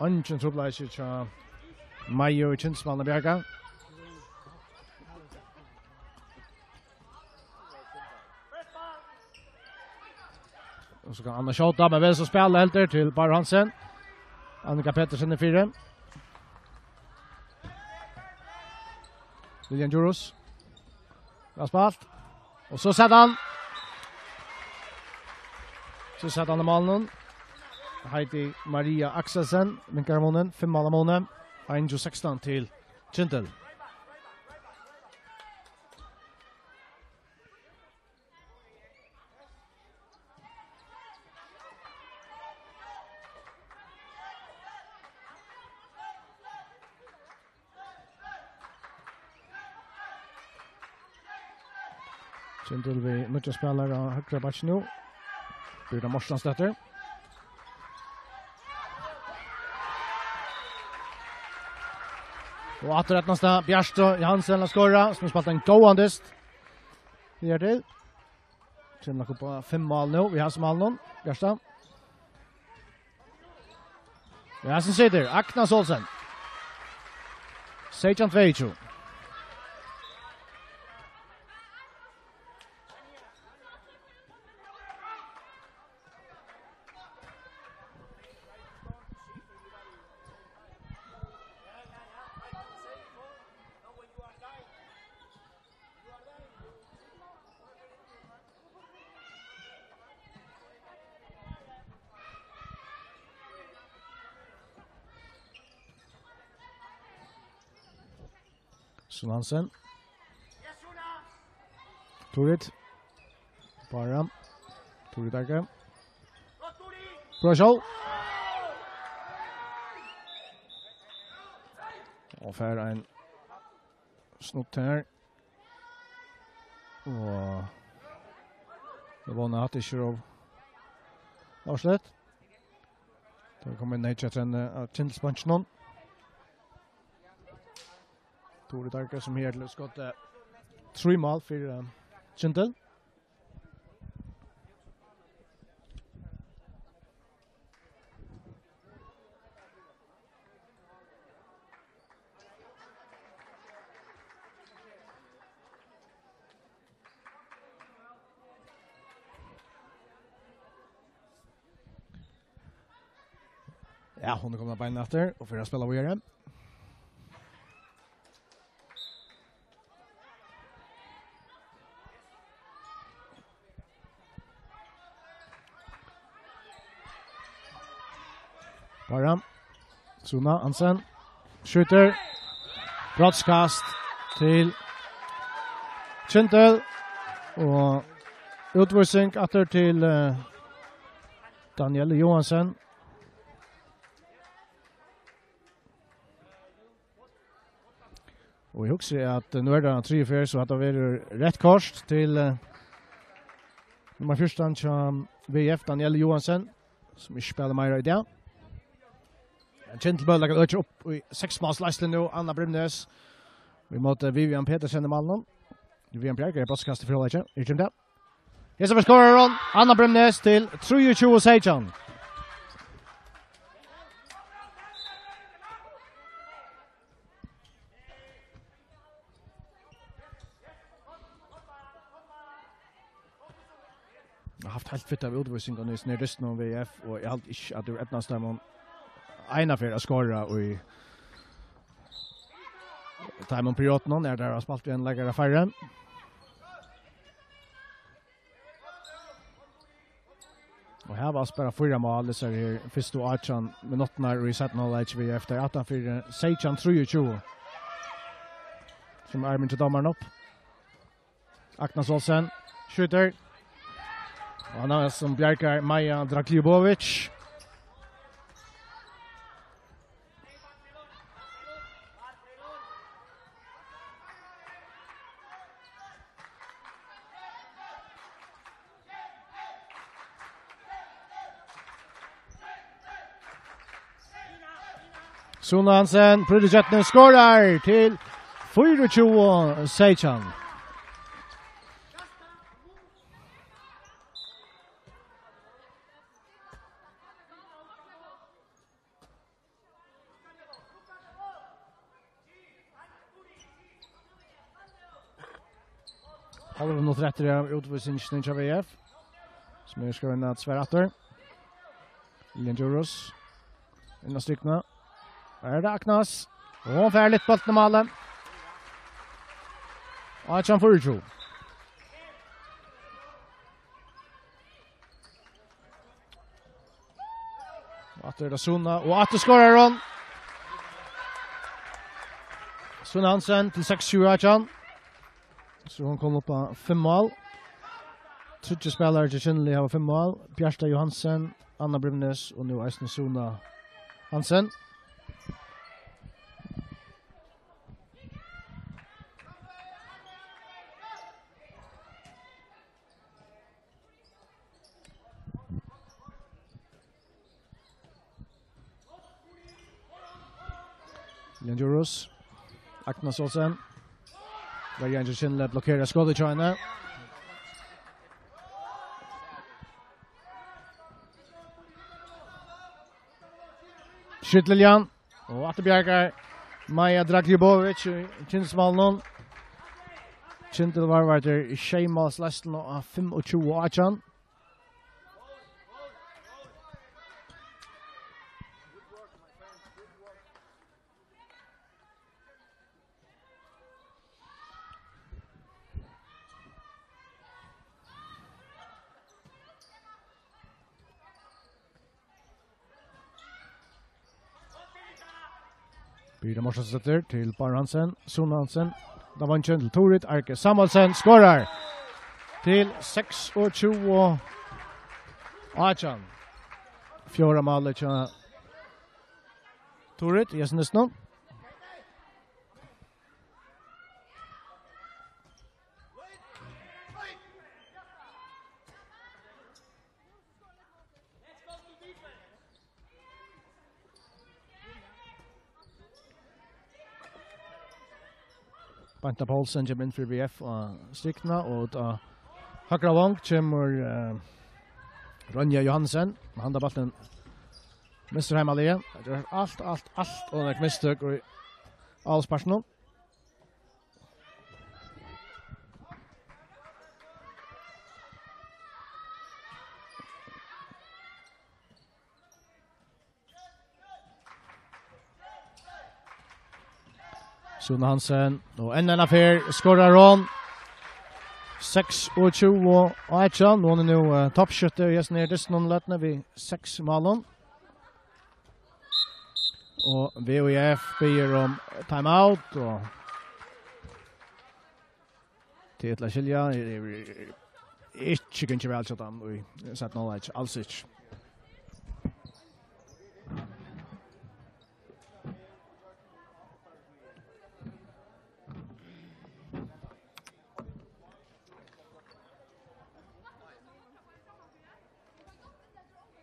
Eingin trupulleiki hjá Maja og Kyndilsmálið at bjarga. Og so kann Anna skjóta, men vel so spæla heldur til Báru Hansen. Annika Petersen er fyri. Lillian Djurhuus. Væl spælt. Og so setti hann. So setti hann í málið. Heidi Maria Akselsen, vinkar av munin, fimm mál av munin. Ein og sekstan til Kyndil. Kyndil við nýggja spælara á høgra bakki nú. Birna Mortensdóttir. Og aftur eydnast tað Bjartu Johansen at skora, sum hevur spælt ein góðan dyst. Her til. Kemur nokk upp á fimm mál nú, við hasum málinum. Bjarta. Ja, sum situr, Agnes Olsen. Seytjan tveyogtjúgu. Sun Hansen. Turid. Bara. Turid Arke. Prøva sjálv. Og fær ein snutt her. Og eg vóni at ikki er ov áslett. Tað kom inn H R-trend av Kyndilsbeinkinum. Turid Arke, sum her til skot, eh, trý mál fyri, eh, Kyndil. Ja, hon er komin á beinini aftur og fer at spæla víðari. Bara. Suna Hansen. Skjýtur. Brotskast til Kyndil. Og útvísing aftur til, eh, Danielle Johansen. Og eg hugsi at, eh, nú er tað triðju ferð, so hatta verður reytt kort til, eh, nummar fjúrtan hjá V F, Danielle Johansen, sum ikki spælir meira í dag. Kyndil møguliga økir upp í seks máls leiðslu nú, Anna Brimnes. Við móti Vivian Petersen í málinum. Vivian Bjarkar er brotskast í fjórða leiki. Er ikki um tað? Hesa ferð skorar hon. Anna Brimnes til trýogtjúgu seytjan. Eg havi havt heilt fitt av útvísingum í sniðristinum V F, og eg haldi ikki, at tað eydnaðist teimum eina ferð at skora í teimum periodanum, er tað spælt við ein leikara færri. Og her var bara fýra mál, hesar her fyrstu átjan minuttirnar í seinna hálvleiki, við eftir aftan fyri seytjan trýogtjúgu. Sum er mynd til dómaran upp. Agnes Olsen skjýtur. Og hann er sum bjargar Maja Dragljubovic. Sune Hansen, prýddi kjøtnið, skorar til fýraogtjúgu seytjan. Hálva minuttir eftir av útvísingini hjá V F, sum er skorin at svara aftur. Liljan Djurhuus inn á strikuna. Her er tað Agnes. Og hon fær lyft bóltin í málið. Átjan fýraogtjúgu. Og aftur er tað Suna, og aftur skorar hon. Suna Hansen til seks tjúgu átjan. So hon kom upp á fimm mál. Tríggir spælarar hjá Kyndli hava fimm mál. Bjarta Johansen, Anna Brymnes og nú eisini Suna Hansen. Liljan Djurhuus. Agnes Olsen. Verjan hjá Kyndli blokkerar skotið hjá henni. Skyt Liljan. Og aftur bjargar Maja Dragljubovic í Kyndilsmálinum. Kyndil varðveitti sjey málsleiðsluna á fimmogtjúgu átjan. Birta Mortensdóttir til Báru Hansen, Sune Hansen, Davonchen til Turit, Arke Samuelsen skorar til seksogtjúgu átjan. Fjórða málið hjá Turit í hesum dystinum. Beinta Poulsen kemur inn fyri V F á strikuna, og út á høgra vong kemur, eh, Ronja Johansen. Hann handlar bóltin, missir heimaliðið. Tað er alt, alt, alt ov nógv mistøk í avsparkinum. Sune Hansen, og enn eina ferð skorar hon. Seksogtjúgu átjan, hon er nú, eh, toppskjútti í hesum her dystinum, løtuni við seks málum. Og V F biður um timeout, og tað er til at skilja, er, er, er ikki gingið væl hjá teimum í seinna hálvleiki, als ikki.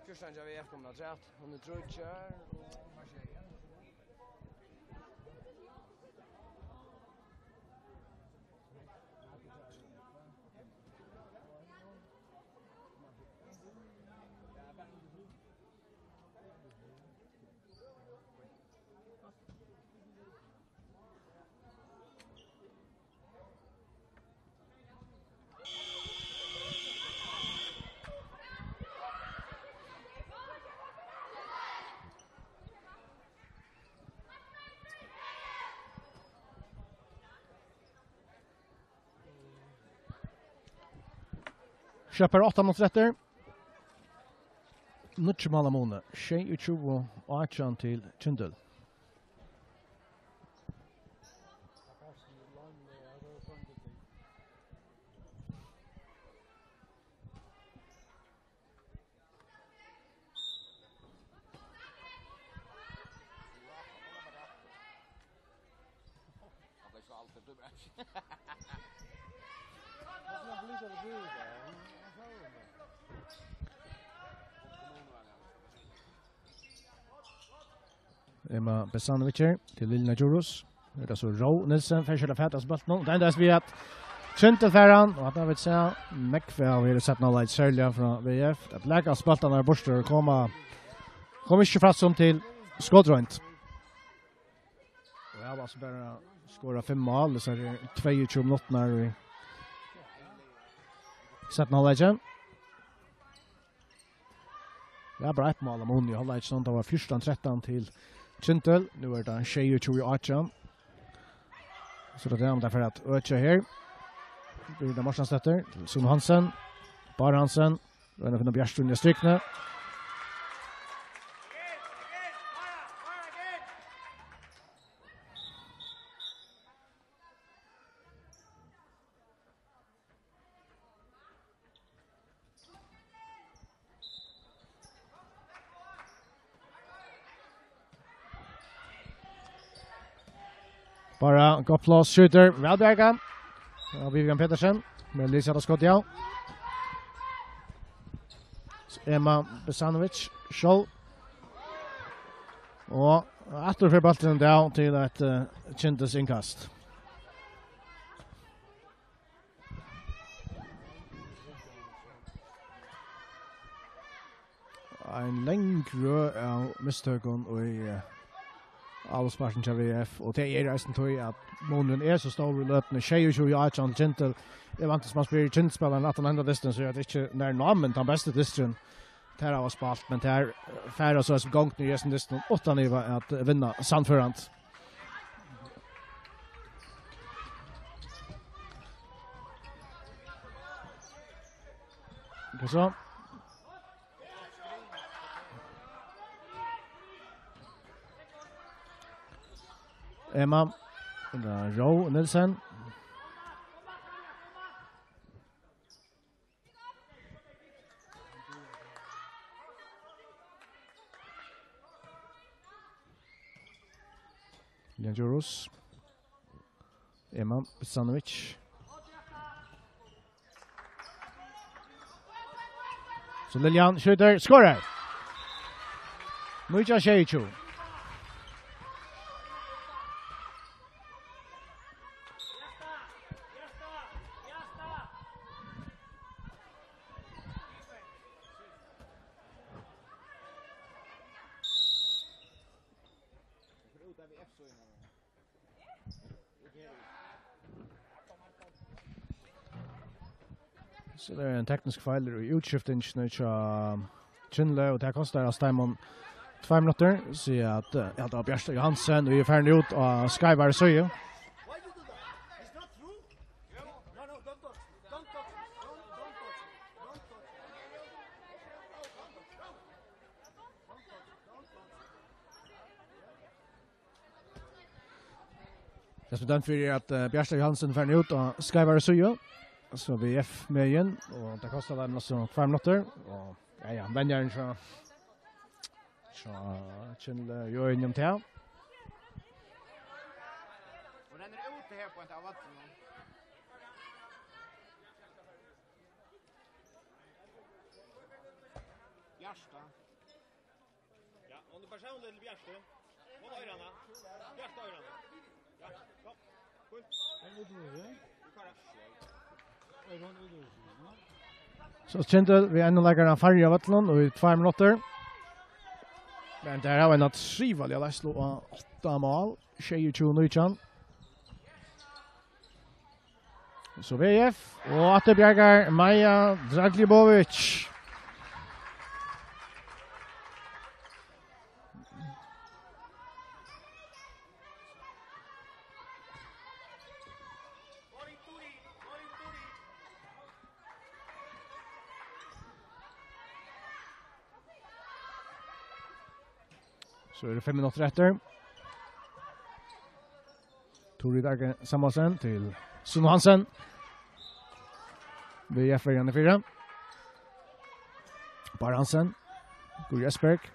Kirsten, ja, V F komin afturat. Hon er tríggjar. Skjótt bara átta minuttir eftir. Níggju mála muni. Sjeyogtjúgu átjan til Kyndil. Emma Besanovic her til Lilja Djurhuus. Er tað so Ró Nielsen, fer skjótt at fata seg bóltin. Tað endaðist við at Kyndil fær hann, og at vit síggja nógv av í seinna hálvleik, serliga frá V F. At leggja bóltarnar burtur og koma, koma ikki fram sum til skotroynd. Og hava altso bara skorað fimm mál, so er tveyogtjúgu minuttirnar í seinna hálvleiki. Ja, bara eitt mál av muni í hálvleik, so tað var fjúrtan trettan til Kyndil. Nú er tað sjeyogtjúgu átjan. So tað er, um tað fer at økja her. Birna Mortensdóttir til Sune Hansen. Bára Hansen. Royna at finna Bjartu inni á strikuni. Bara gott pláss, skjýtur, væl bjargað. Ja, Vivian Petersen, men Lisa har skot, ja. Emma Besanovic, skjót. Og aftur fer bólturin av til eitt, eh, Kyndils innkast. Ein long røð av mistøkum í, eh, avsparkinum hjá V F, og tað er eisini tí at munurin er so stórur í løtuni, sjeyogtjúgu átjan til Kyndil. Eg vænti, sum man spyr Kyndilspælaran, at hann endar dystin, so er tað ikki nær námin tann besti dysturin. Tær hava spælt, men tær, eh, fara so í gongd í hesum dystinum uttan iva at vinna sannførandi. Hvat so? Emma, Ró Nielsen. Jan Djurhuus. Emma Besanovic. So Liljan skjýtur, skorar. Nítjan sjeyogtjúgu. So tað er ein teknisk feilur í útskiftingini hjá Kyndli, og tað kostar altso teimum tveir minuttir. So at, eh, eg haldi at Bjarta Johansen, og er farin út á skeivari síðu. Tað sum er dømt fyri er at, eh, Bjarta Johansen fer út á skeivari síðu. So V F megin, og tað kostar teimum altso tveir minuttir. Og ja, ja, venjarin hjá, hjá Kyndli, eh, ger einki um tað. Og rennur út her beint av vøllinum. Bjarta. Ja, hon er persónliga til Bjartu. Hon hoyrir hana. Bjarta hoyrir hana. Ja, kom. Fínt. So Kyndil við einum leikara færri á vøllinum í tveir minuttir. Men tær hava eina trivaliga leiðslu á átta mál, sjeyogtjúgu nítjan. So V F, og aftur bjargar Maja Draglibovic. So eru fimm minuttir eftir. Tóri Dage Samuelsen til Sune Hansen. V F er í fyri. Bára Hansen. Guðrið Esperg.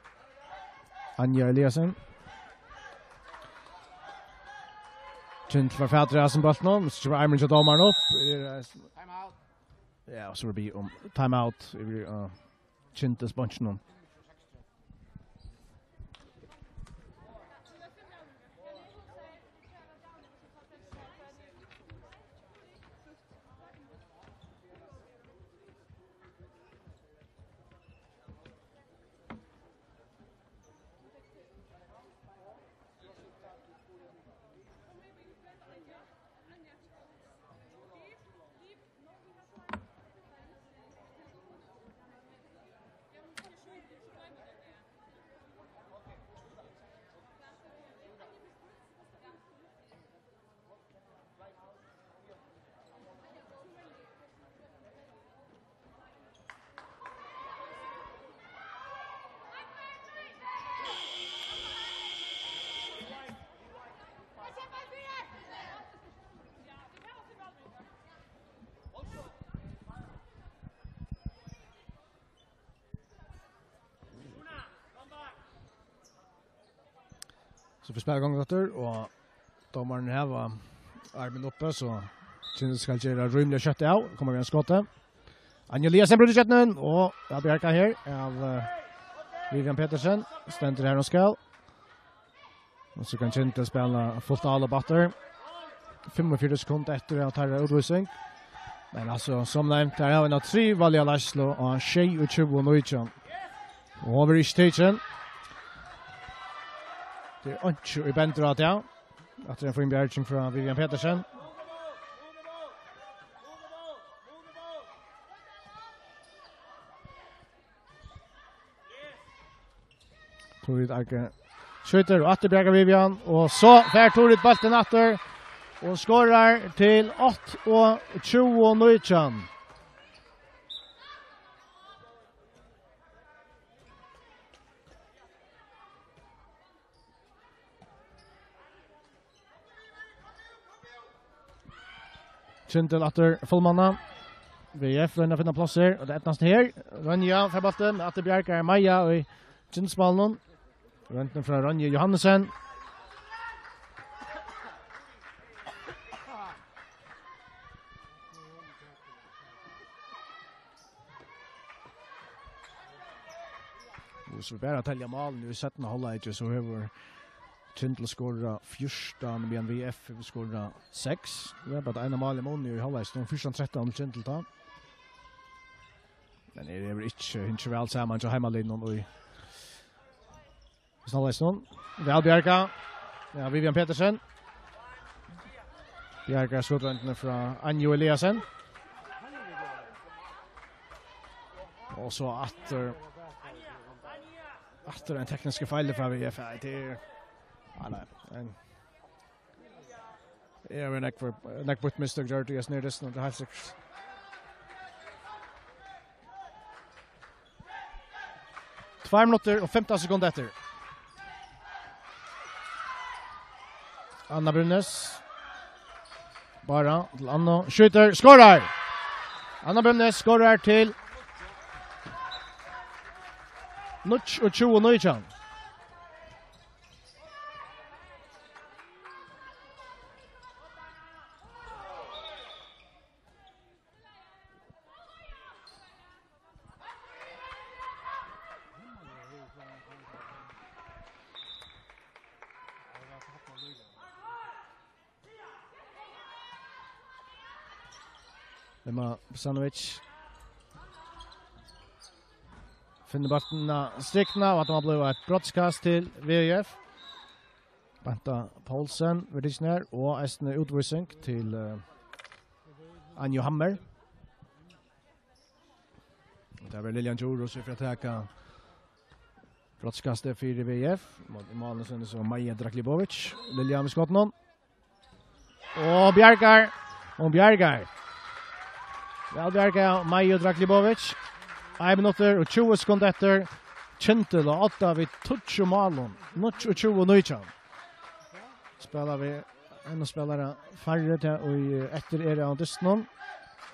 Anja Eliassen. Kyndil fær fatur í hasum bóltinum. So kemur armurin hjá dómaranum upp. Er, eh, Time out. Ja, og so er tað um time out. Yvir, eh, Kyndilsbeinknum. So vit spæla í gongd aftur, og dómarin hevur armin uppi, so Kyndil skal gera rímiliga skjótt av, koma við einum skoti. Anja Eliasen brýtur ígjøgnum, og væl bjargað her av, eh, Vivian Petersen. Stendur har hon skal. Og so kann Kyndil spæla fult álop aftur. Fimmogfjøruti sekund eftir av teirra útvísing. Men altso, sum nevnt, her hava vit eina triðvaliga leiðslu á sjeyogtjúgu nítjan. Og hon verður ikki tikin. Tað er einki, ið bendir á tað. Aftur ein fín bjarging frá Vivian Petersen. Turid Agge skjýtur, og aftur bjargar Vivian, og so fær Turid bóltin aftur og skorar til áttaogtjúgu nítjan. Kyndil aftur fullmanna. V F roynir at finna pláss her, og tað eydnast her. Ronja fær bóltin, men aftur bjargar Maja í Kyndilsmálinum. Royndin frá Ronju Johannesen. Og so bara telja málini í seinna hálvleiki, so hevur Kyndil skorað fjúrtan, meðan V F hevur skorað seks. Tað er bara eitt mál í mun í hálvleiki, so fjúrtan trettan til Kyndil tá. Men her hevur ikki hingið væl saman hjá heimaliðnum í Snálleisnum. Væl bjargað. Ja, Vivian Petersen. Bjargar skotroyndini frá Anju Eliasen. Og so aftur, aftur ein tekniskur feilur frá V F. Ja, tað er, ja, nei, ein Eg havi nógv, nógv býtt mistøk gjørt í hesum her dystinum, tað er heilt sikkurt. Tveir minuttir og fimtan sekund eftir. Anna Brúnnes. Bara til Anna. Skjýtur, skorar! Anna Brúnnes skorar til níggju og tjúgu nítjan. Emma Bosanovic finnur bóltin á strikuna, og at tað má blíva eitt brotskast til V F. Beinta Poulsen verður tikin her, og eisini útvísing til, eh, Anju Hammer. Og tað verður Lilja Djurhuus, sum fer at taka brotskastið fyri V F. Málið sum so Maja Draglibovic. Lilja við skotinum. Og bjargar. Hon bjargar. Væl bjargað av Maja Draglibovic. Ein minuttur og tjúgu sekund eftir. Kyndil á odda við tíggju málum. Níggju og tjúgu nítjan. Spæla við ein spælara færri til, og eftir er av dystinum.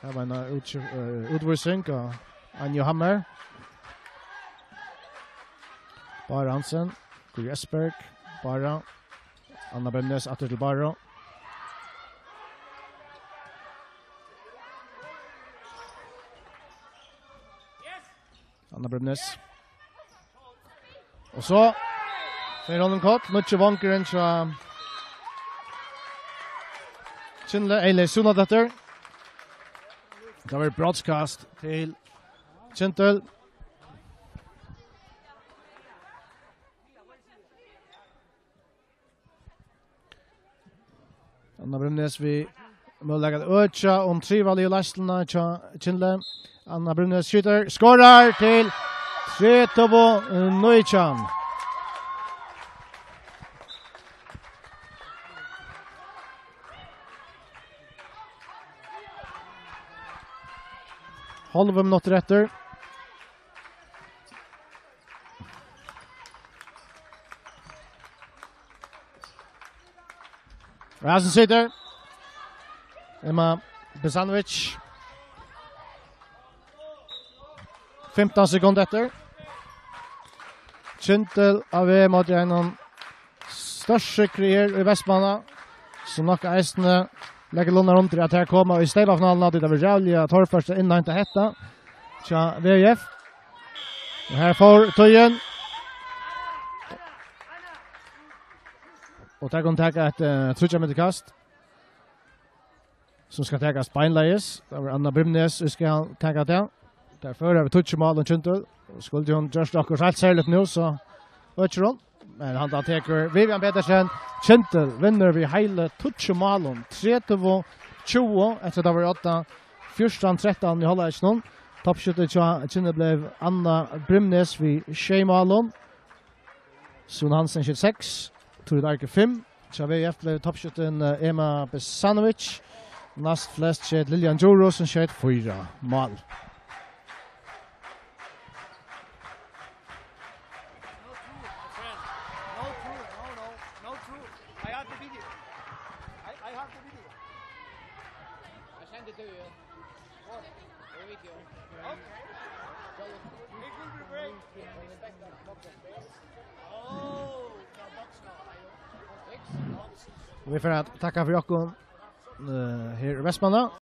Her var ein út-, eh, útvísing av Anju Hammer. Bára Hansen, Guðrið Esperg, Bára. Anna Bremnes, aftur til Báru. Anna Bremnes. Og so fer hon ein kort, nýggji vangurin hjá Kyndli, Eilif Sunadóttir. Tað var brotskast til Kyndil. Anna Bremnes við møguleika at økja um triðvaligu leiðsluna hjá Kyndli. Anna Bremnes skjýtur, skorar til tretivu nítjan. Hálvur minuttur eftir. Og her sum situr Emma Bosanovic. Fimtan sekund eftir. Kyndil á veg móti einum, stórsigri her í Vestmanna, sum nokk eisini leggur lundar undir, at her koma í steypafinaluna, tí tað verður ræðuliga torført at innheinta hetta hjá V F. Og her fór tíðin. Og tað kann taka eitt, eh, tríggja metra kast, sum skal takast beinleiðis. Tað var Anna Brimnes, sum skal taka tað. Tær føra við tíggju málum, Kyndil. Og skuldi hon gjørt okkurt heilt serligt nú, so økir hon. Men hann, tá tekur Vivian Petersen. Kyndil vinnur við heili tíggju málum. Tretivu tjúgu, eftir at hava verið odda fjúrtan trettan í hálvleikinum. Toppskjútti hjá Kyndil bleiv Anna Brimnes við sjey málum. Sune Hansen skjøt seks, Turid Arke fimm. Hjá V F bleiv toppskjúttin, eh, Emma Besanovic. Næst flest skjøt Lillian Djuro, sum skjøt fýra mál. Og vit fara at takka fyri okkum, eh, her í Vestmanna.